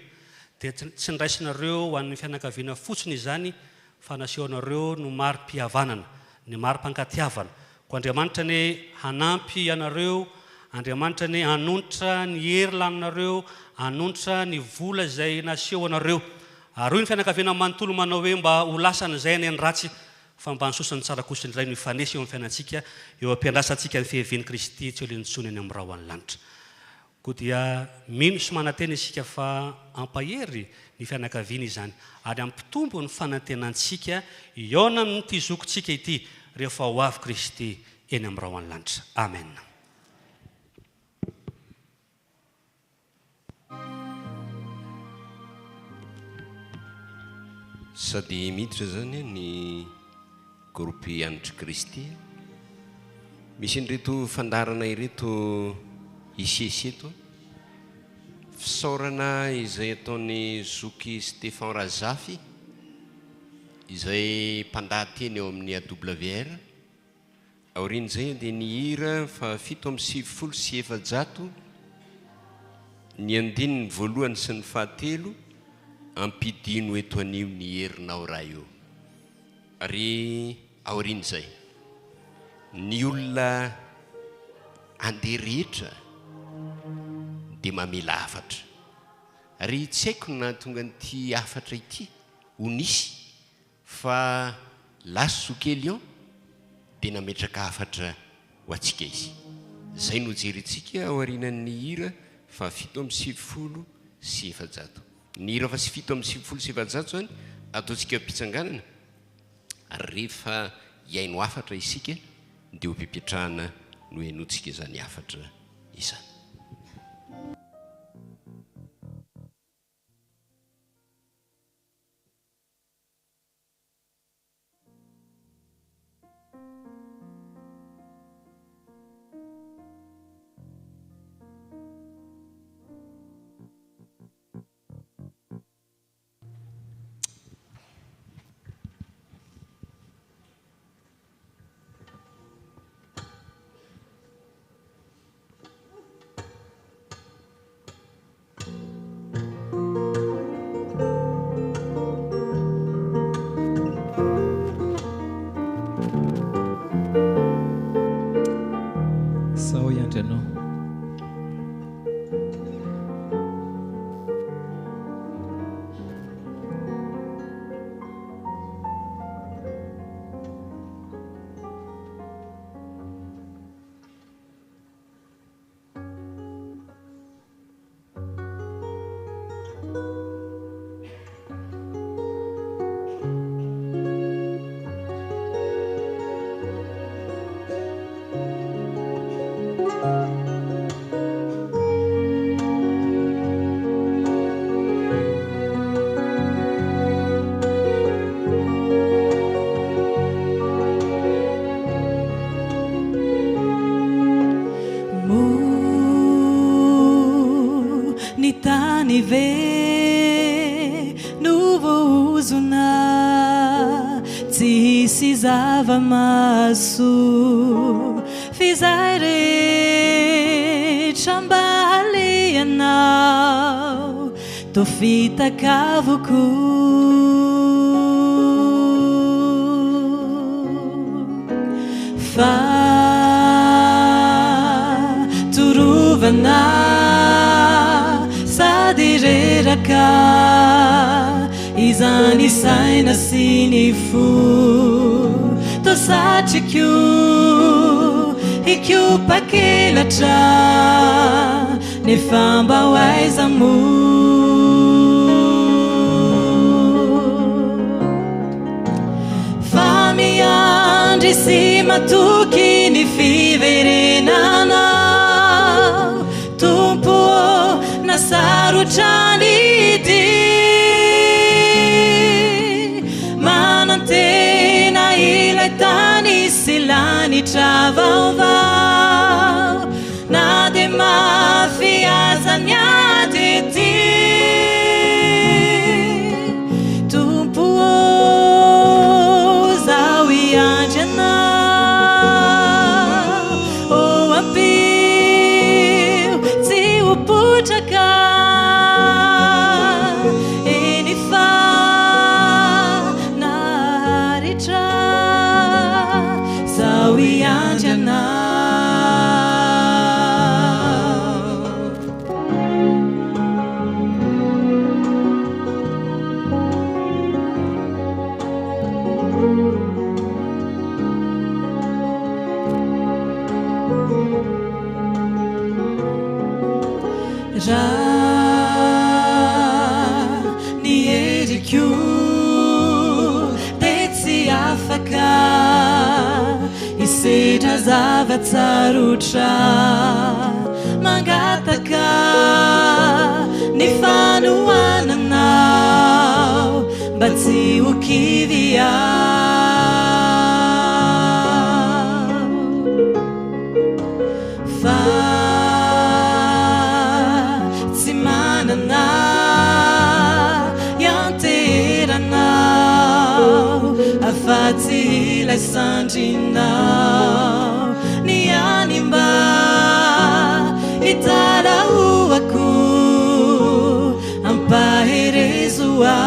dia tsy niraisinareo ho an'ny fianakaviana fotsiny izany fa nasehonareo no mari-pihavanana, ny mari-pankatiavana Koa Andriamanitra anie hanampy anareo, Andriamanitra anie hanonitra ny hery laninareo, hanonitra ny vola izay naseho anareo. Ary hoy ny fianakaviana manontolo manao hoe mba ho lasan'izay anie ny ratsy fa mba ny soa sy ny tsara kosa indray no hifanesy eo amin'ny fiainantsika, eo am-piandrasantsika ny fiavian'i Kristy tsy ho ela intsony any amin'ny rahon'ny lanitra. Koa dia mino sy manantena isika fa hampahery ny fianakaviana izany ary hampitombo ny fanantenantsika hihaona amin'ity zokintsika ity rehefa ho avy Kristy eny amin'ny rahon'ny lanitra. Amena. Sady miditra izany ny groupe Hanitr'i Kristy. Misy an'ireto fandaharana ireto hisesy eto. Fisaorana izay ataon'i Zoky Stephan Razafy izay mpandahateny eo amin'ny AWR. Aorian'izay dia ny hira faha 497, ny andininy voalohany sy ny fahatelo, Ampidino eto anio ny herinao Ray ô. Ary aorian'izay, ny olona andeha rehetra dia mamela hafatra. Ary tsy haiko ny nahatonga an'ity hafatra ity ho nisy Fa Lasa Zoky Elion dia nametraka hafatra ho antsika izy. Izay no jerentsika aorianan'ny hira faha 497. Ny hira faha 497 izany ataontsika eo am-pitsanganana ary rehefa hihaino hafatra isika dia eo am-pipetrahana no henointsika izany hafatra izany. Sao hiandry anao. Moa ny tany ve no voahozona tsy hisy zava-mahasoa f'izay rehetra mba halehanao toa fitaka avokoa. Fa torovana sady reraka izany saina sy ny fo toa satriko hikopakelatra nefa mba ho aiza moa. Fa miandry sy matoky ny fiverenanao Tompo ô, na sarotra ny dia. Manantena ilay tany sy lanitra vaovao, na dia mafy aza ny ady ety. Tompo ô, zaho hiandry Anao, ô ampio tsy ho potraka eny fa naharitra, zaho hiandry Anao. Raha ny heriko dia tsy afaka hisedra zava-tsarotra mangataka ny fanohananao mba tsy ho kivy aho fa tsy manana ianteherana afa-tsy ilay sandrinao ny any mba hitalahoako ampaherezo aho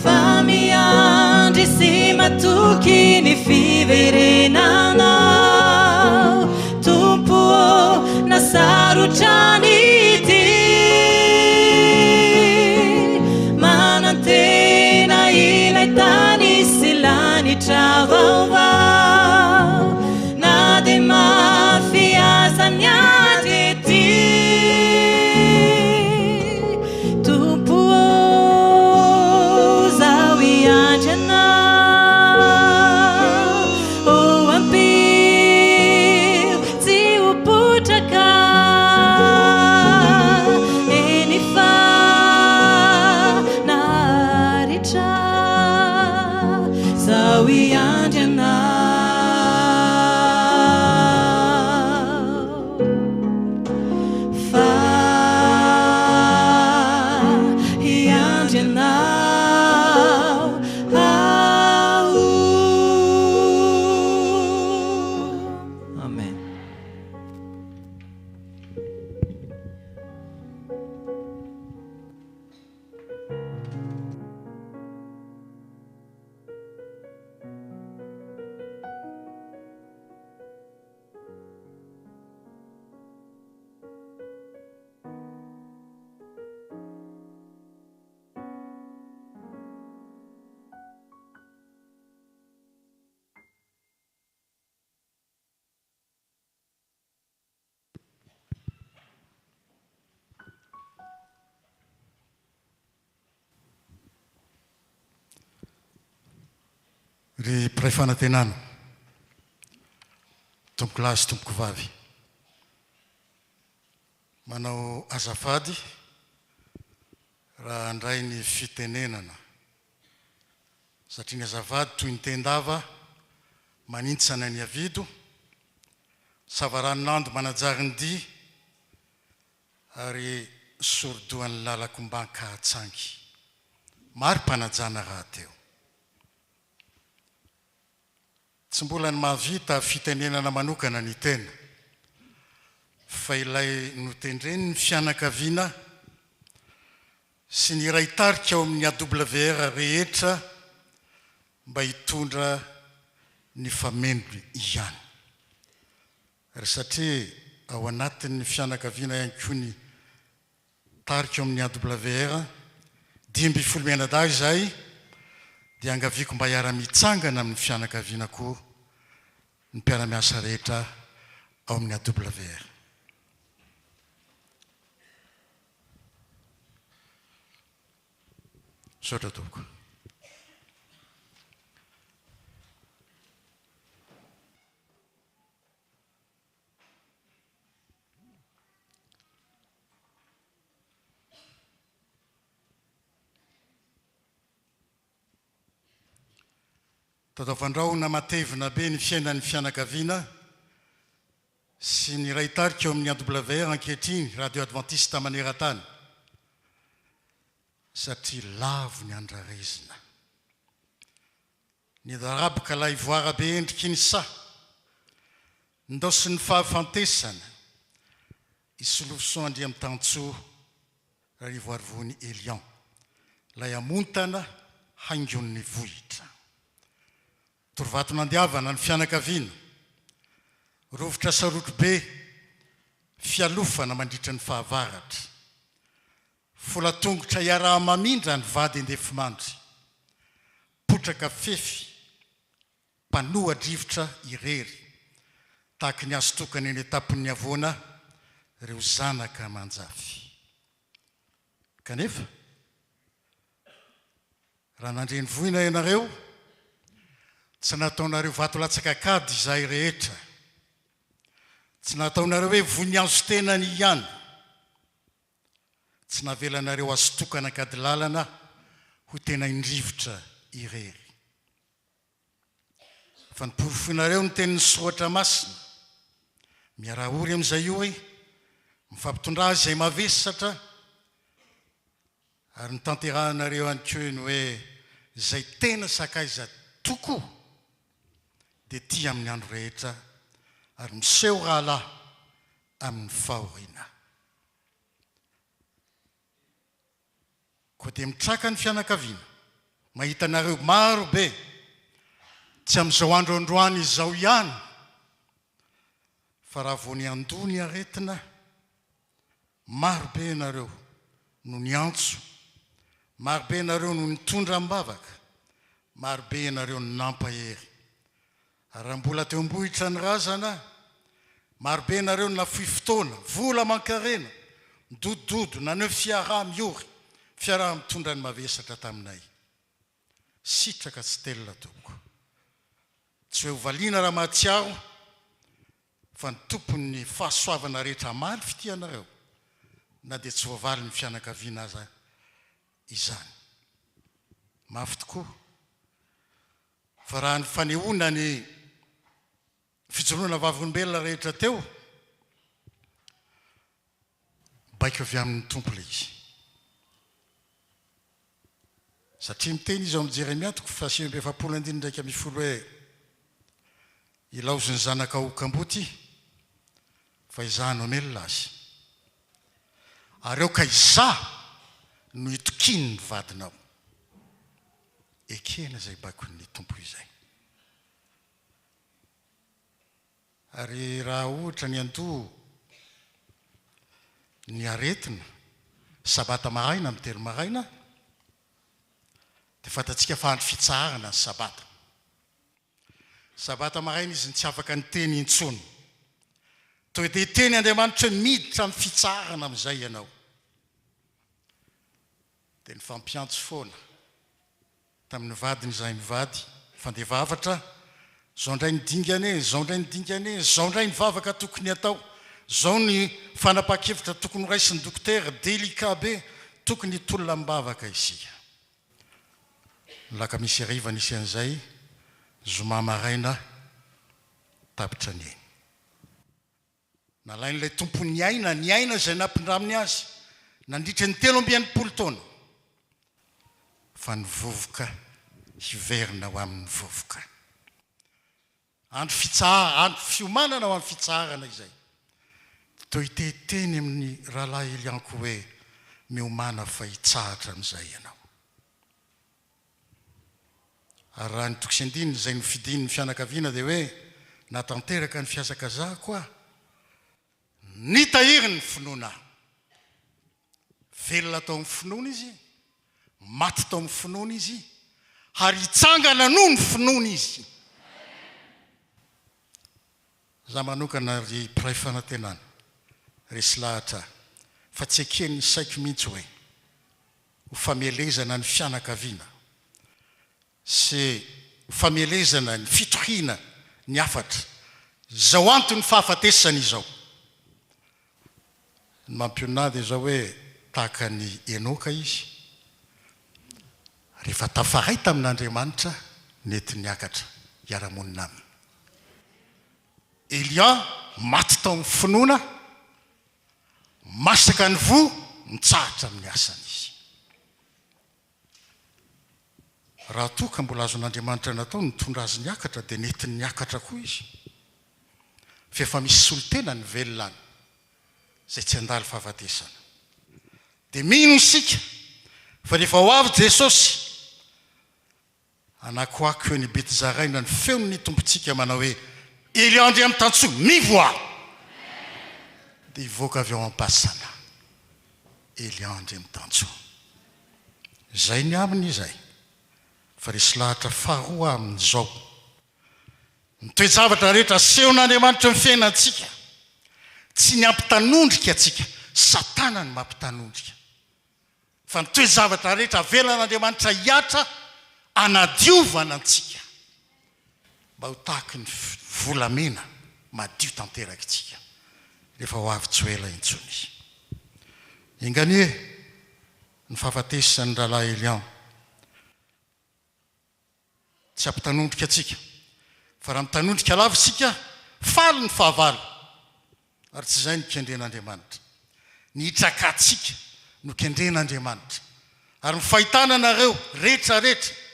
fa miandry sy matoky ny fiverenanao Tompo ô, na sarotra ny dia. Ry mpiray fanantenana, tompokolahy sy tompokovavy, manao azafady raha handray ny fitenenana, satria ny azafady toy ny ten-dava manintsana ny avido, savaranonando manajary ny dihy, ary sorodohan'ny lalako mban-kahatsangy. Mari-panajana rahateo. Tsy mbola ny mahavita fitenenana manokana ny tena, fa ilay notendren'ny fianakaviana sy ny iray tarika ao amin'ny AWR rehetra mba hitondra ny famenony ihany. Ary satria ao anatin'ny fianakaviana ihany koa ny tarika ao amin'ny AWR, 15 mianadahy izahay, dia angaviako mba hiara-mitsangana amin'ny fianakaviana koa ny mpiara-miasa rehetra ao amin'ny AWR. Misaotra tompoko. Tatavandrahona matevina be ny fiainan'ny fianakaviana sy ny iray tarika ao amin'ny AWR ankehitriny, Radio Advantista Maneran-tany, satria lavo ny andrarezina. Nidaraboka ilay voara be endriky ny saha, nindaosin'ny fahafantesana, i Solofoson Andriamitansoa Rarivoarivony Elian, ilay amontana haingon'ny vohitra. Torovato nandiavana ny fianakaviana, rovitra sarotro be fialofana mandritra ny fahavaratra, fola-tongotra iaraha-mamindra ny vady andefimandry, Potraka fefy, mpanoha-drivotra irery, tahaky ny hazo tokana eny an-tampon'ny havoana ireo zanaka aman-jafy. Kanefa, raha nandre ny voina ianareo, tsy nataonareo vato latsaka an-kady izahay rehetra, tsy nataonareo hoe voin'ny hazo tenany ihany, Tsy navelanareo azo tokana ankadilalana ho tena indrivotra irery. Fa noporofoinareo ny tenin'ny Soratra Masina, Miaraha ory amin'izay ory, mifampitondrà izay mavesatra, ary notanterahanareo ihany koa ny hoe izay tena sakaiza tokoa dia tia amin'ny andro rehetra ary miseho rahalahy amin'ny fahoriana. Koa dia mitraka ny fianakaviana, mahita anareo maro be, tsy amin'izao andro androany izao ihany, fa raha vao niandoha ny aretina, maro be ianareo no niantso, maro be ianareo no nitondra am-bavaka, maro be ianareo no nampahery. Ary raha mbola teo am-bohitra ny razana, marobe ianareo no nafoy fotoana, vola aman-karena, nidodododo, naneho fiaraha-miory, fiaraha-mitondra ny mavesatra taminay. Sitraka tsy telina tompoko. Tsy hoe hovaliana raha mahatsiaro fa ny Tompon'ny fahasoavana rehetra hamaly fitia anareo na dia tsy voavalin'ny fianakaviana aza izany. Mafy tokoa. Fa raha ny fanehoana ny fijoroana vavolombelona rehetra teo, baiko avy amin'ny Tompo ilay izy. Satria miteny izy ao amin'ny Jeremia toko faha-49 andininy 11 hoe, Ilaozy ny zanakao ho kamboty, fa izaho no hamelona azy. Ary aoka izaho no hitokian'ny vadinao. Ekena izay baikon'ny Tompo izay. Ary raha ohatra niandoha ny aretina sabata maraina amin'ny telo maraina, dia fantatsika fa andro fitsaharana ny sabata. Sabata maraina izy no tsy afaka niteny intsony. Toa dia hiteny Andriamanitra hoe miditra amin'ny fitsaharana amin'izay ianao. Dia nifampiantso foana tamin'ny vadiny izahay mivady. Fandefa hafatra, Izao indray ny dingana e, izao indray ny dingana e, izao indray ny vavaka tokony hatao, izao ny fanapahan-kevitra tokony horaisin'ny dokotera, délicat be, tokony hitolona amim-bavaka isika. Ny lakamisy hariva nisy an'izay, zoma maraina tapitra ny ainy. Nalain'ilay Tompon'ny aina ny aina izay nampindraminy azy nandritra ny 63 taona, fa ny vovoka hiverina ho amin'ny vovoka. Andro fitsaha, andro fiomanana ho amin'ny fitsaharana izay. Toy te hiteny amin'ny Rahalahy Elianko hoe, Miomàna fa hitsahatra amin'izay ianao. Ary raha ny toko sy andininy izay nofidin'ny fianakaviana dia hoe, Natanteraka ny fihazakazahako aho, nitahiry ny finoana aho. Velona tao amin'ny finoana izy, maty tao amin'ny finoana izy, ary hitsangana noho ny finoana izy. Izaho manokana ry mpiray fanantenana, resy lahatra aho fa tsy eken'ny saiko mihitsy hoe, ho famelezana ny fianakaviana sy ho famelezana ny fitoriana ny hafatra izao anton'ny fahafatesana izao. Ny mampionona ahy dia izao hoe tahaka an'i Enoka izy, rehefa tafaray tamin'Andriamanitra nety niakatra hiara-monina aminy. Elia maty tao amin'ny finoana. Masaka ny voa, mitsahatra amin'ny asany izy. Raha toa ka mbola azon'Andriamanitra natao ny nitondra azy niakatra dia nentiny niakatra koa izy. Fa efa misy solontena ny velona any izay tsy handalo fahafatesana. Dia mino isika fa rehefa ho avy Jesosy, Anakoako eny Betizaraina ny feon' ny Tompontsika manao hoe, Elia Andriamitansoa, mivoaha! Dia hivoaka avy ao am-pasana Elia Andriamitansoa. Izay ny aminy izay, fa resy lahatra faharoa amin'izao. Ny toe-javatra rehetra asehon'Andriamanitra eo amin'ny fiainantsika, tsy ny hampitanondrika antsika, Satana no mampitanondrika. Fa ny toe-javatra rehetra avelan'Andriamanitra hihatra hanadiovana antsika mba ho tahaky ny volamena madio tanteraka isika rehefa ho avy tsy ho ela intsony. Enga anie ny fahafatesan'ny Rahalahy Elian. Tsy hampitanondrika antsika. Fa raha mitanondrika lava isika, faly ny fahavalo. Ary tsy izay no kendren'Andriamanitra. Ny hitrakantsika no kendren'Andriamanitra. Ary ny fahitana anareo rehetra rehetra,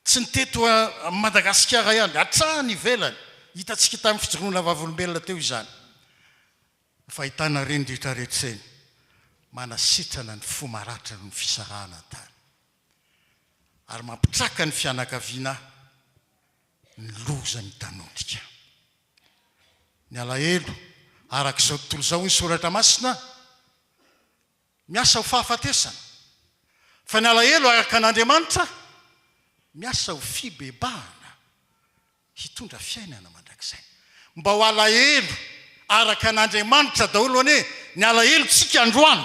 tsy ny teto Madagasikara ihany, hatrany ivelany, hitantsika tamin'ny fijoroana vavolombelona teo izany, ny fahitana ireny rehetra rehetra ireny, manasitrana ny fo maratra noho ny fisarahana an-tany. ary mampitraka ny fianakaviana ny loza mitanondrika. Ny alahelo araka izao tontolo izao, hoy ny Soratra Masina, miasa ho fahafatesana, fa ny alahelo araka an'Andriamanitra miasa ho fibebahana hitondra fiainana mandrakizay. Mba ho alahelo araka an'Andriamanitra daholo anie ny alahelontsika androany.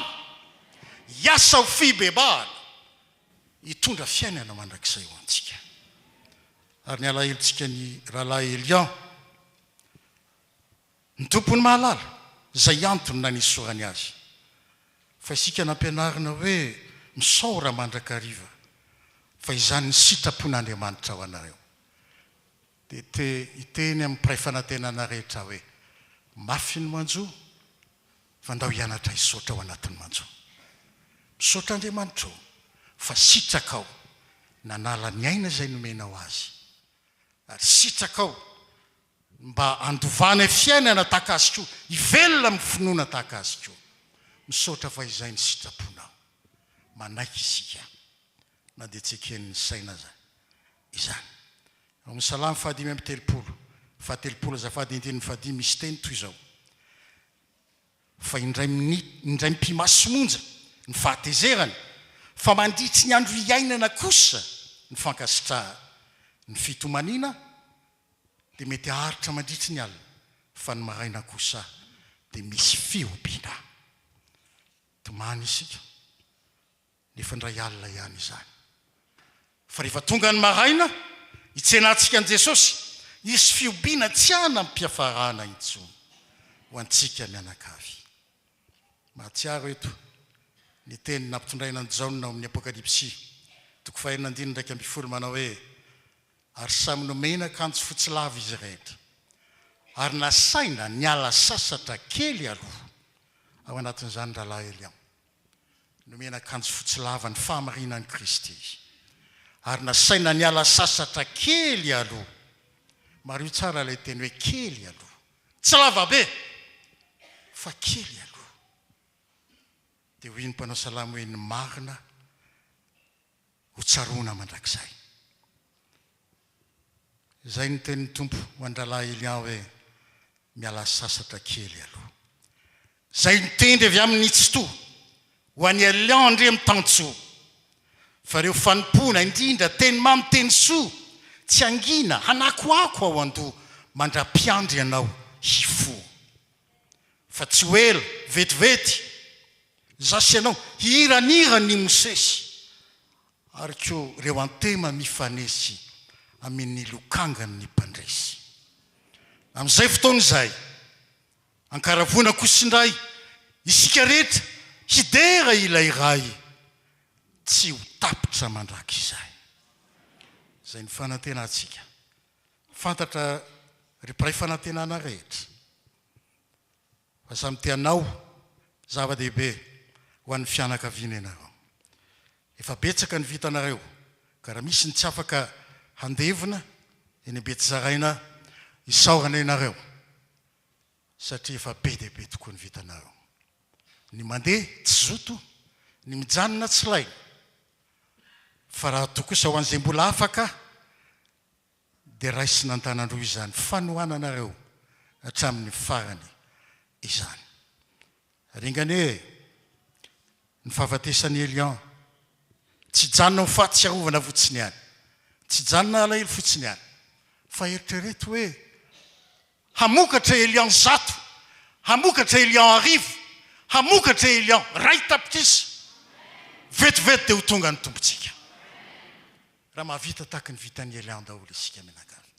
Hiasa ho fibebahana hitondra fiainana mandrakizay ho antsika. Ary ny alahelontsika ny Rahalahy Elian, ny Tompony mahalala izay antony nanesorany azy. Fa isika nampianarina hoe misaora mandrakariva fa izany ny sitrapon'Andriamanitra ho anareo. Dia te hiteny amin'ny mpiray fanantenana rehetra hoe, mafy ny manjo, fa ndao hianatra hisaotra ao anatin'ny manjo. Misaotra Andriamanitra ô, fa sitrakao nanala ny aina izay nomenao azy, ary sitrakao mba handovana fiainana tahaka azy koa, hivelona amin'ny finoana tahaka azy koa. Misaotra fa izay ny sitraponao. Manaiky isika na dia tsy eken'ny saina aza izany. Ao amin'ny Salamo fahadimy amby telopolo, fahatelopolo azafady, andininy fahadimy misy teny toy izao, Fa indray indray mipi-maso monja ny fahatezerany, fa mandritry ny andro iainana kosa ny fankasitrahany. Ny fitomaniana dia mety haharitra mandritry ny alina, fa ny maraina kosa dia misy fihobiana. Tomany isika. Nefa indray alina ihany izany. Fa rehefa tonga ny maraina, Hitsenantsika an'i Jesosy, hisy fihobiana tsy hanam-piafarana intsony ho antsika mianakavy. Mahatsiaro eto ny teny nampitondraina an'i Jaona ao amin'ny Apokalypsy, toko fahenina andininy 11 manao hoe, Ary samy nomena akanjo fotsy lava izy rehetra, ary nasaina niala sasatra kely aloha. Ao anatin'izany Rahalahy Elian. Nomena akanjo fotsy lava ny fahamarinan'i Kristy izy, ary nasaina niala sasatra kely aloha. Mariho tsara ilay teny hoe kely aloha. Tsy lava be, fa kely aloha. Dia hoy ny mpanao salamo hoe ny marina ho tsaroana mandrakizay. Izay no tenin'ny Tompo ho an-drahalahy Elian hoe, Mialà sasatra kely aloha. Izay nitendry avy amin'ny Tsitoha ho an'i Elian Andriamitansoa fa ireo fanompoana, indrindra teny mamy teny soa, tsy hangina, hanakoako ao an-doha mandra-piandry anao hifoha. Fa tsy ho ela, vetivety, izaho sy ianao hihiraniran' i Mosesy, ary koa ireo antema mifanesy amin' ny lokangan' ny mpandresy. Amin' izay fotoana izay, ankaravoana kosa indray isika rehetra hidera ilay Ray tsy ho tapitra mandrakizay. Izay ny fanantenantsika. Fantatra ry mpiray fanantenana rehetra fa samy te hanao zava-dehibe ho an'ny fianakaviana ianareo. Efa betsaka ny vitanareo ka raha misy ny tsy afaka handevina eny Betsizaraina isaorana ianareo satria efa be dia be tokoa ny vitanareo. Ny mandeha tsy zoto, ny mijanona tsy laina fa raha toa kosa ho an'izay mbola afaka dia raisina an-tanan-droa izany fanohananareo hatramin'ny farany izany. Ringana e! Ny fahafatesan'i Elian tsy hijanona ho fahatsiarovana fotsiny ihany, tsy hijanona alahelo fotsiny ihany, fa eritrereto hoe hamokatra Elian zato, hamokatra Elian arivo, hamokatra Elian 1000. Vetivety dia ho tonga ny Tompontsika. Raha mahavita tahaka ny vitan'i Elian daholo isika mianakavy.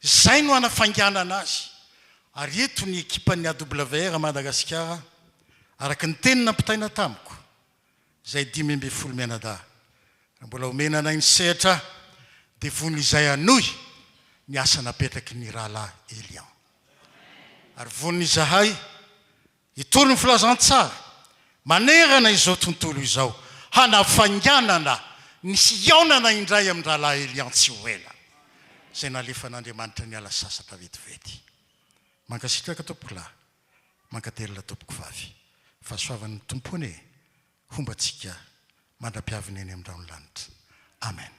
Izay no hanafainganana azy. Ary eto ny ekipan'ny AWR Madagasikara, araka ny teny nampitaina tamiko, izay 15 mianadahy. Raha mbola omena anay ny sehatra dia vonona izay hanohy ny asa napetraky ny rahalahy Elian. Ary vonona izahay Hitory ny filazantsara manerana izao tontolo izao hanafainganana ny hihaonana indray amin-drahalahy Elian tsy ho ela, izay nalefan'Andriamanitra niala sasatra vetivety. Mankasitraka tompokolahy, mankatelina tompokovavy. Fahasoavan'ny Tompo anie homba antsika mandra-piaviny eny amin'ny lanitra. Amen.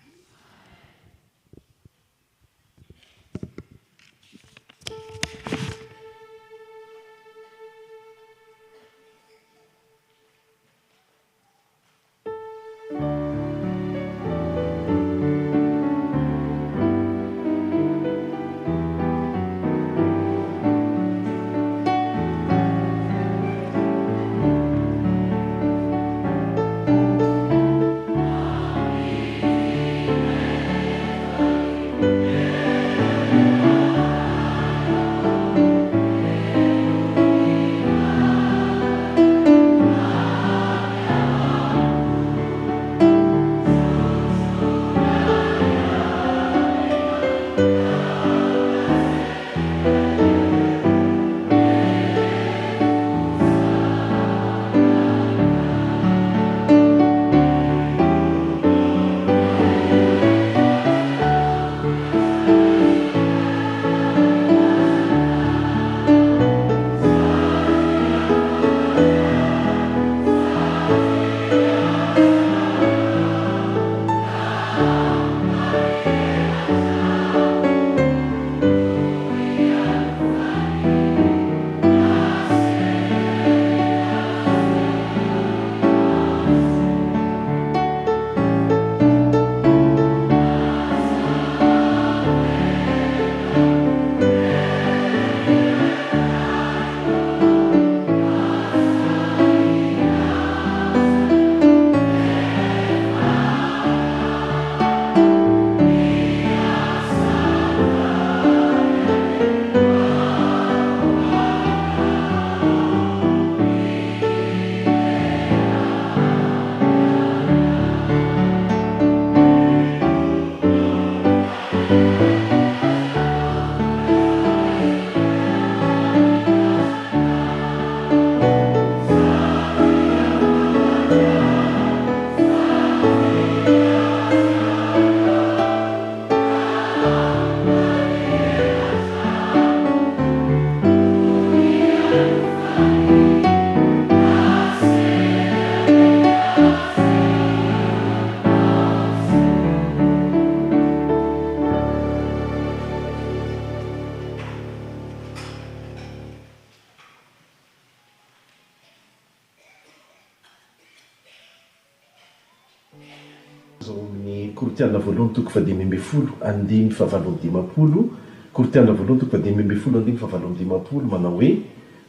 Korintiana voalohany toko fahadimy ambin'ny folo andininy fahavalo amby dimampolo, Korintiana voalohany toko fahadimy ambin'ny folo andininy fahavalo amby dimampolo, manao hoe,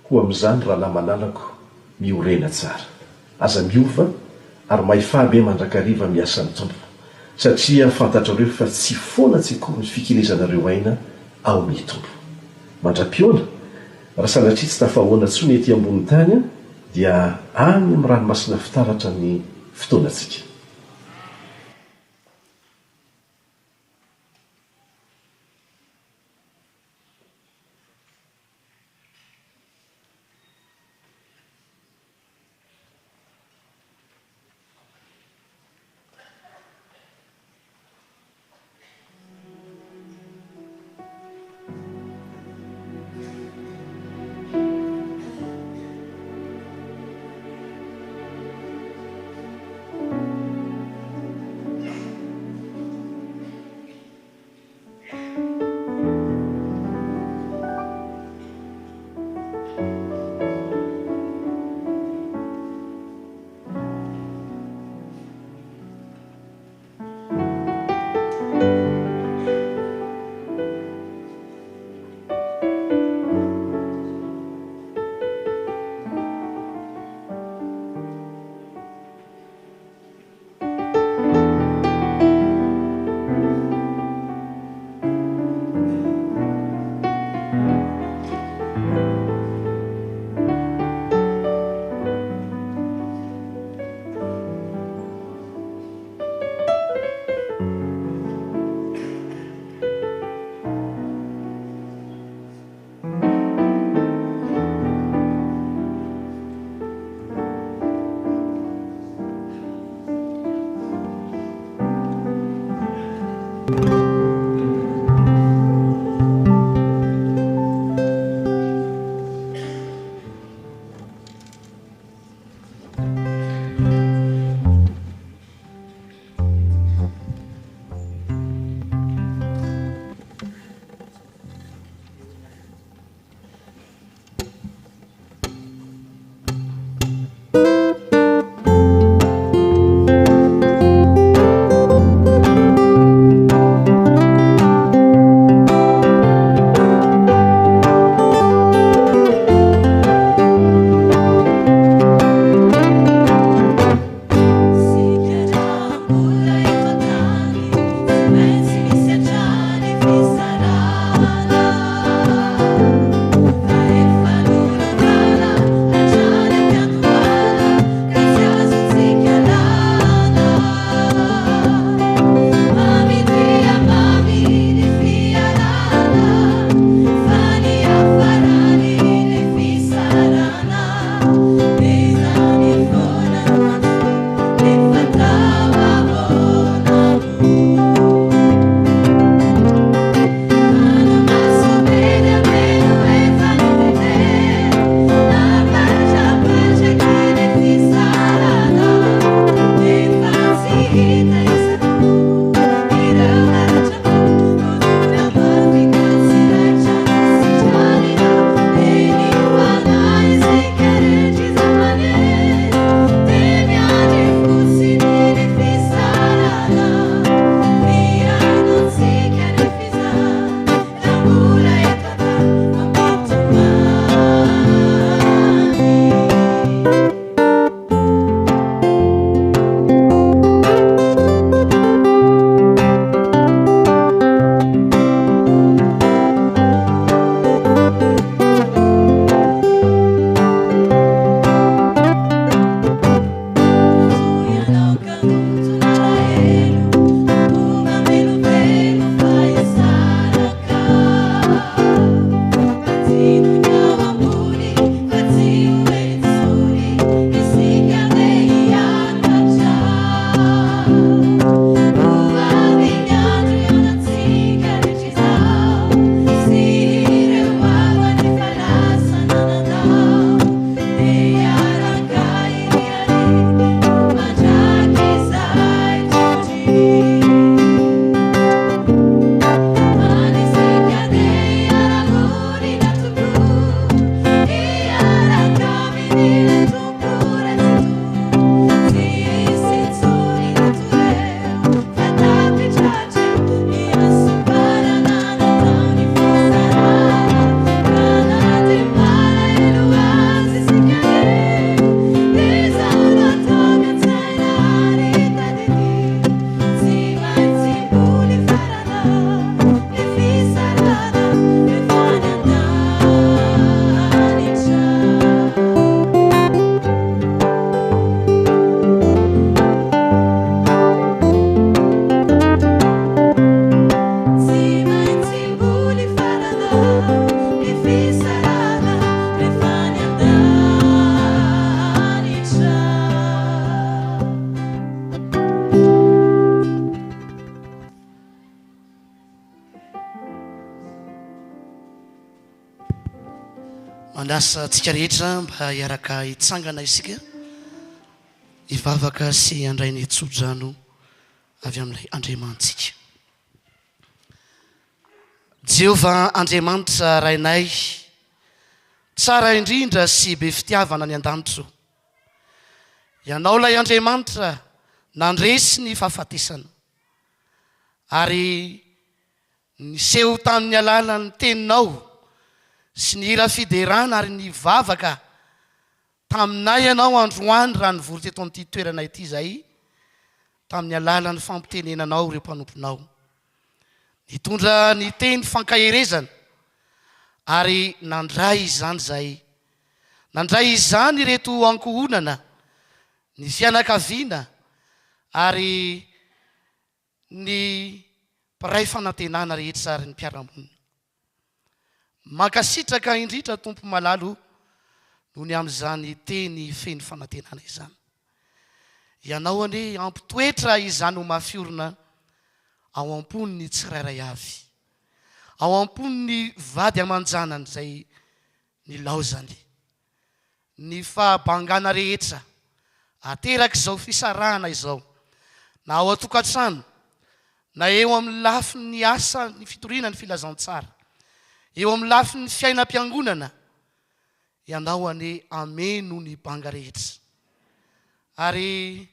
Koa amin'izany, rahalahy malalako, miorena tsara. Aza miova, ary mahefà be mandrakariva miasa ny Tompo, satria fantatrareo fa tsy foana tsy akory ny fikelezanareo aina ao amin'ny Tompo. Mandra-pihaona, raha sanatria tsy tafahoana intsony ety ambonin'ny tany, dia any amin'ny ranomasina fitaratra ny fotoanantsika. Manasa antsika rehetra mba hiaraka hitsangana isika hivavaka sy handray ny tsodrano avy amin'ilay Andriamanitsika. Jehovah Andriamanitra Rainay, tsara indrindra sy be fitiavana any an-danitro. Ianao ilay Andriamanitra nandresy ny fahafatesana ary Niseho tamin'ny alalan'ny teninao sy ny hira fiderana ary ny vavaka taminay ianao androany raha nivory teto amin'ity toerana ity izahay tamin'ny alalan'ny fampitenenanao ireo mpanomponao. Nitondra ny teny fankaherezana ary nandray izany izahay. Nandray izany ireto ankohonana, ny fianakaviana ary ny mpiray fanantenana rehetra ary ny mpiara-monina. Mankasitraka indrindra Tompo malala o noho ny amin'izany teny feno fanantenana izany. Ianao anie hampitoetra izany ho mafy orina ao am-pon'ny tsirairay avy, ao am-pon'ny vady aman-janany izay nilaozany. Ny fahabangana rehetra aterak'izao fisarahana izao, na ao an-tokantrano, na eo amin'ny lafin'ny asa ny fitoriana ny filazantsara, eo amin'ny lafin'ny fiainam-piangonana, Ianao anie hameno ny banga rehetra. Ary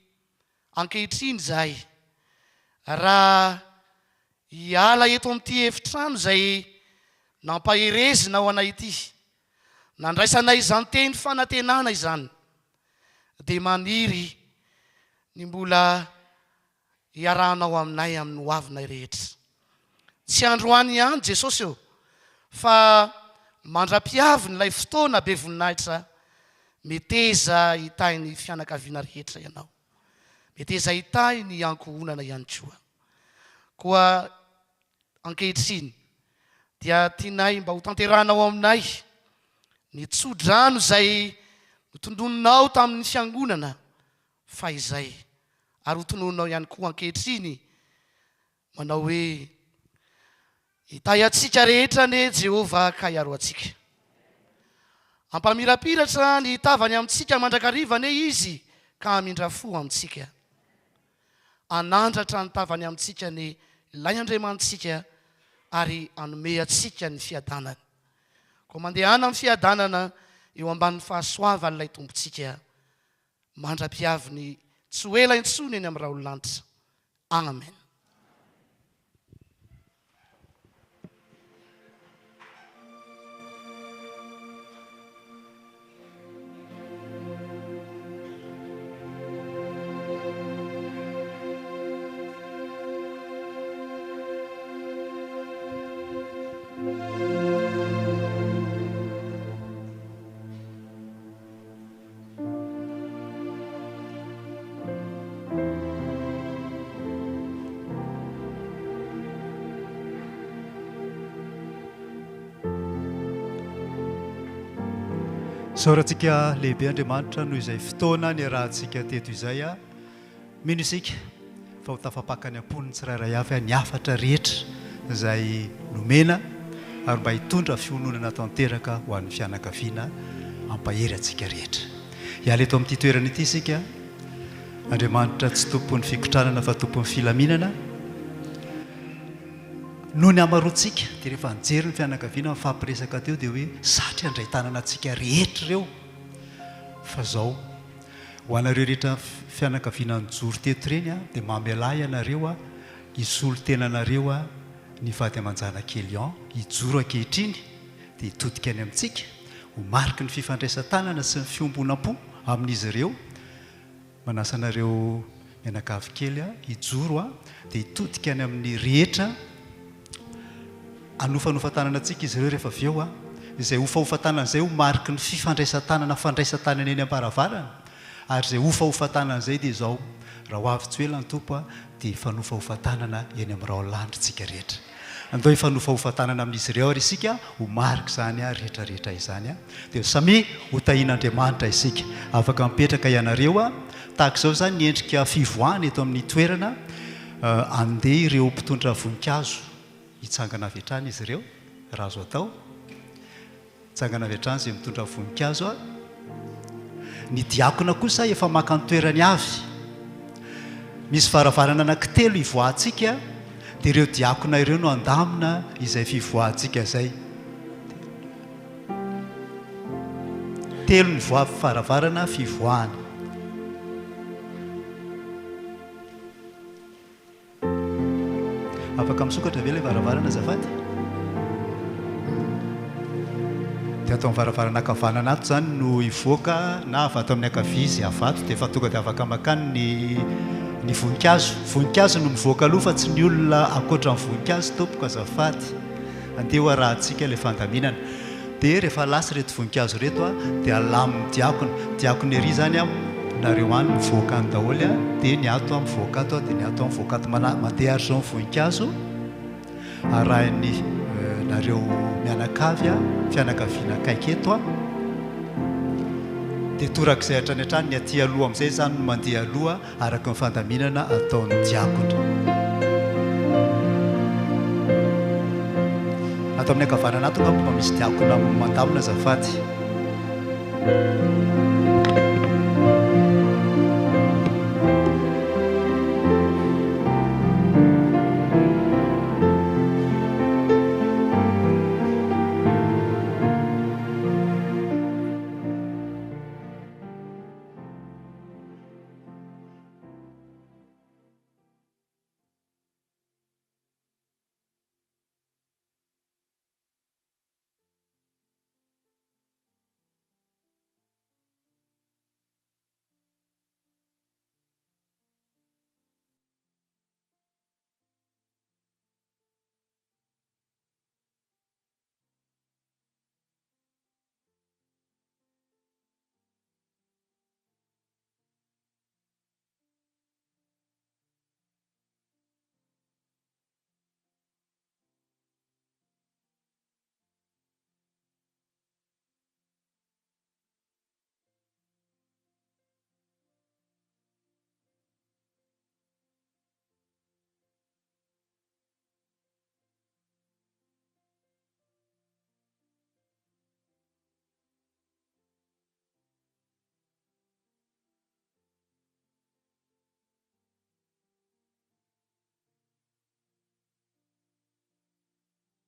ankehitriny izahay, raha hiala eto amin'ity efitrano izay nampaherezina ho anay ity, Nandraisanay izany teny fanantenana izany dia maniry ny mbola hiarahanao aminay amin'ny ho avinay rehetra. Tsy androany ihany Jesosy ô, fa mandra-piavin'ilay fotoana be voninahitra, meteza hitahy ny fianakaviana rehetra Ianao. Meteza hitahy ny ankohonana ihany koa. Koa Ankehitriny dia tianay mba hotanterahanao aminay ny tso-drano izay notononinao tamin'ny Fiangonana fahizay, ary hotononinao ihany koa ankehitriny, manao hoe, Hitahy antsika rehetra anie Jehovah ka hiaro antsika. Hampamirapiratra ny tavany amintsika mandrakariva anie Izy ka hamindra fo amintsika. Hanandratra ny tavany amintsika anie ilay Andriamanitsika ary hanome antsika ny fiadanany. Koa mandehana amin'ny fiadanana eo ambanin'ny fahasoavan'ilay Tompontsika mandra-piaviny tsy ho ela intsony eny amin'ny rahon'ny lanitra. Amen. Isaorantsika lehibe Andriamanitra noho izay fotoana niarahantsika teto izay. Mino isika fa ho tafapaka any am-pon'ny tsirairay avy ny hafatra rehetra izay nomena ary mba hitondra fiononana tanteraka ho an'ny fianakaviana hampahery antsika rehetra. Hiala eto amin'ity toerana ity isika. Andriamanitra tsy tompon'ny fikotranana fa tompon'ny filaminana. Noho ny hamaroantsika dia rehefa nijery ny fianakaviana nifampiresaka teo dia hoe satry handray tanana antsika rehetra ireo fa izao Ho anareo rehetra fianakaviana nijoro teto ireny dia mamelà ianareo hisolo tena anareo ny vady aman-janak'i Elian hijoro ankehitriny dia hitodika any amintsika ho mariky ny fifandraisan-tanana sy ny fiombonam-po amin'izy ireo. Manasa anareo mianakavy kely hijoro dia hitodika any amin'ny rehetra Hanofanofa-tanana antsika izy ireo rehefa avy eo. Izay hofahofa-tanana izay ho mariky ny fifandraisan-tanana fandraisan-tanana eny am-baravarana. Ary izay hofahofa-tanana izay dia izao, raha ho avy tsy ho ela ny Tompo dia hifanofahofa-tanana eny amin'ny raholahy isika rehetra. Andao hifanofahofa-tanana amin'izy ireo ary isika ho marik'izany rehetra rehetra izany. Dia samia ho tahian'Andriamanitra isika. Afaka mipetraka ianareo. Tahaka izao izany ny endrika fivoahana eto amin'ny toerana. Andeha ireo mpitondra voninkazo hitsangana avy hatrany izy ireo, raha azo atao. Mitsangana avy hatrany izay mitondra voninkazo. Ny diakona kosa efa maka ny toerany avy. Misy varavarana anankitelo hivoahantsika dia ireo diakona ireo no handamina izay fivoahantsika izay. Telo ny varavarana fivoahana. Afaka misokatra ve ilay varavarana azafady? Dia ato amin'ny varavarana ankavanana ato izany no hivoaka na avy ato amin'ny ankavia izy avy ato dia efa tonga dia afaka makany ny ny voninkazo. Voninkazo no mivoaka aloha fa tsy ny olona ankoatra ny voninkazo tompoko azafady. Andeha ho arahantsika ilay fandaminana. Dia rehefa lasa ireto voninkazo ireto a, dia alamin'ny diakona. Diakona ery izany a, nareo any mivoaka any daholo a, dia ny ato a mivoaka ato a, dia ny ato a mivoaka ato. Mana- mandeha ary izao ny voninkazo, arahin'ny nareo mianakavy a, fianakaviana akaiky eto a. Dia torak'izay hatrany hatrany, ny aty aloha amin'izay izany no mandeha aloha. araka ny fandaminana ataon'ny diakona. Ato amin'ny ankavanana ato angamba mba misy diakona mandamina azafady.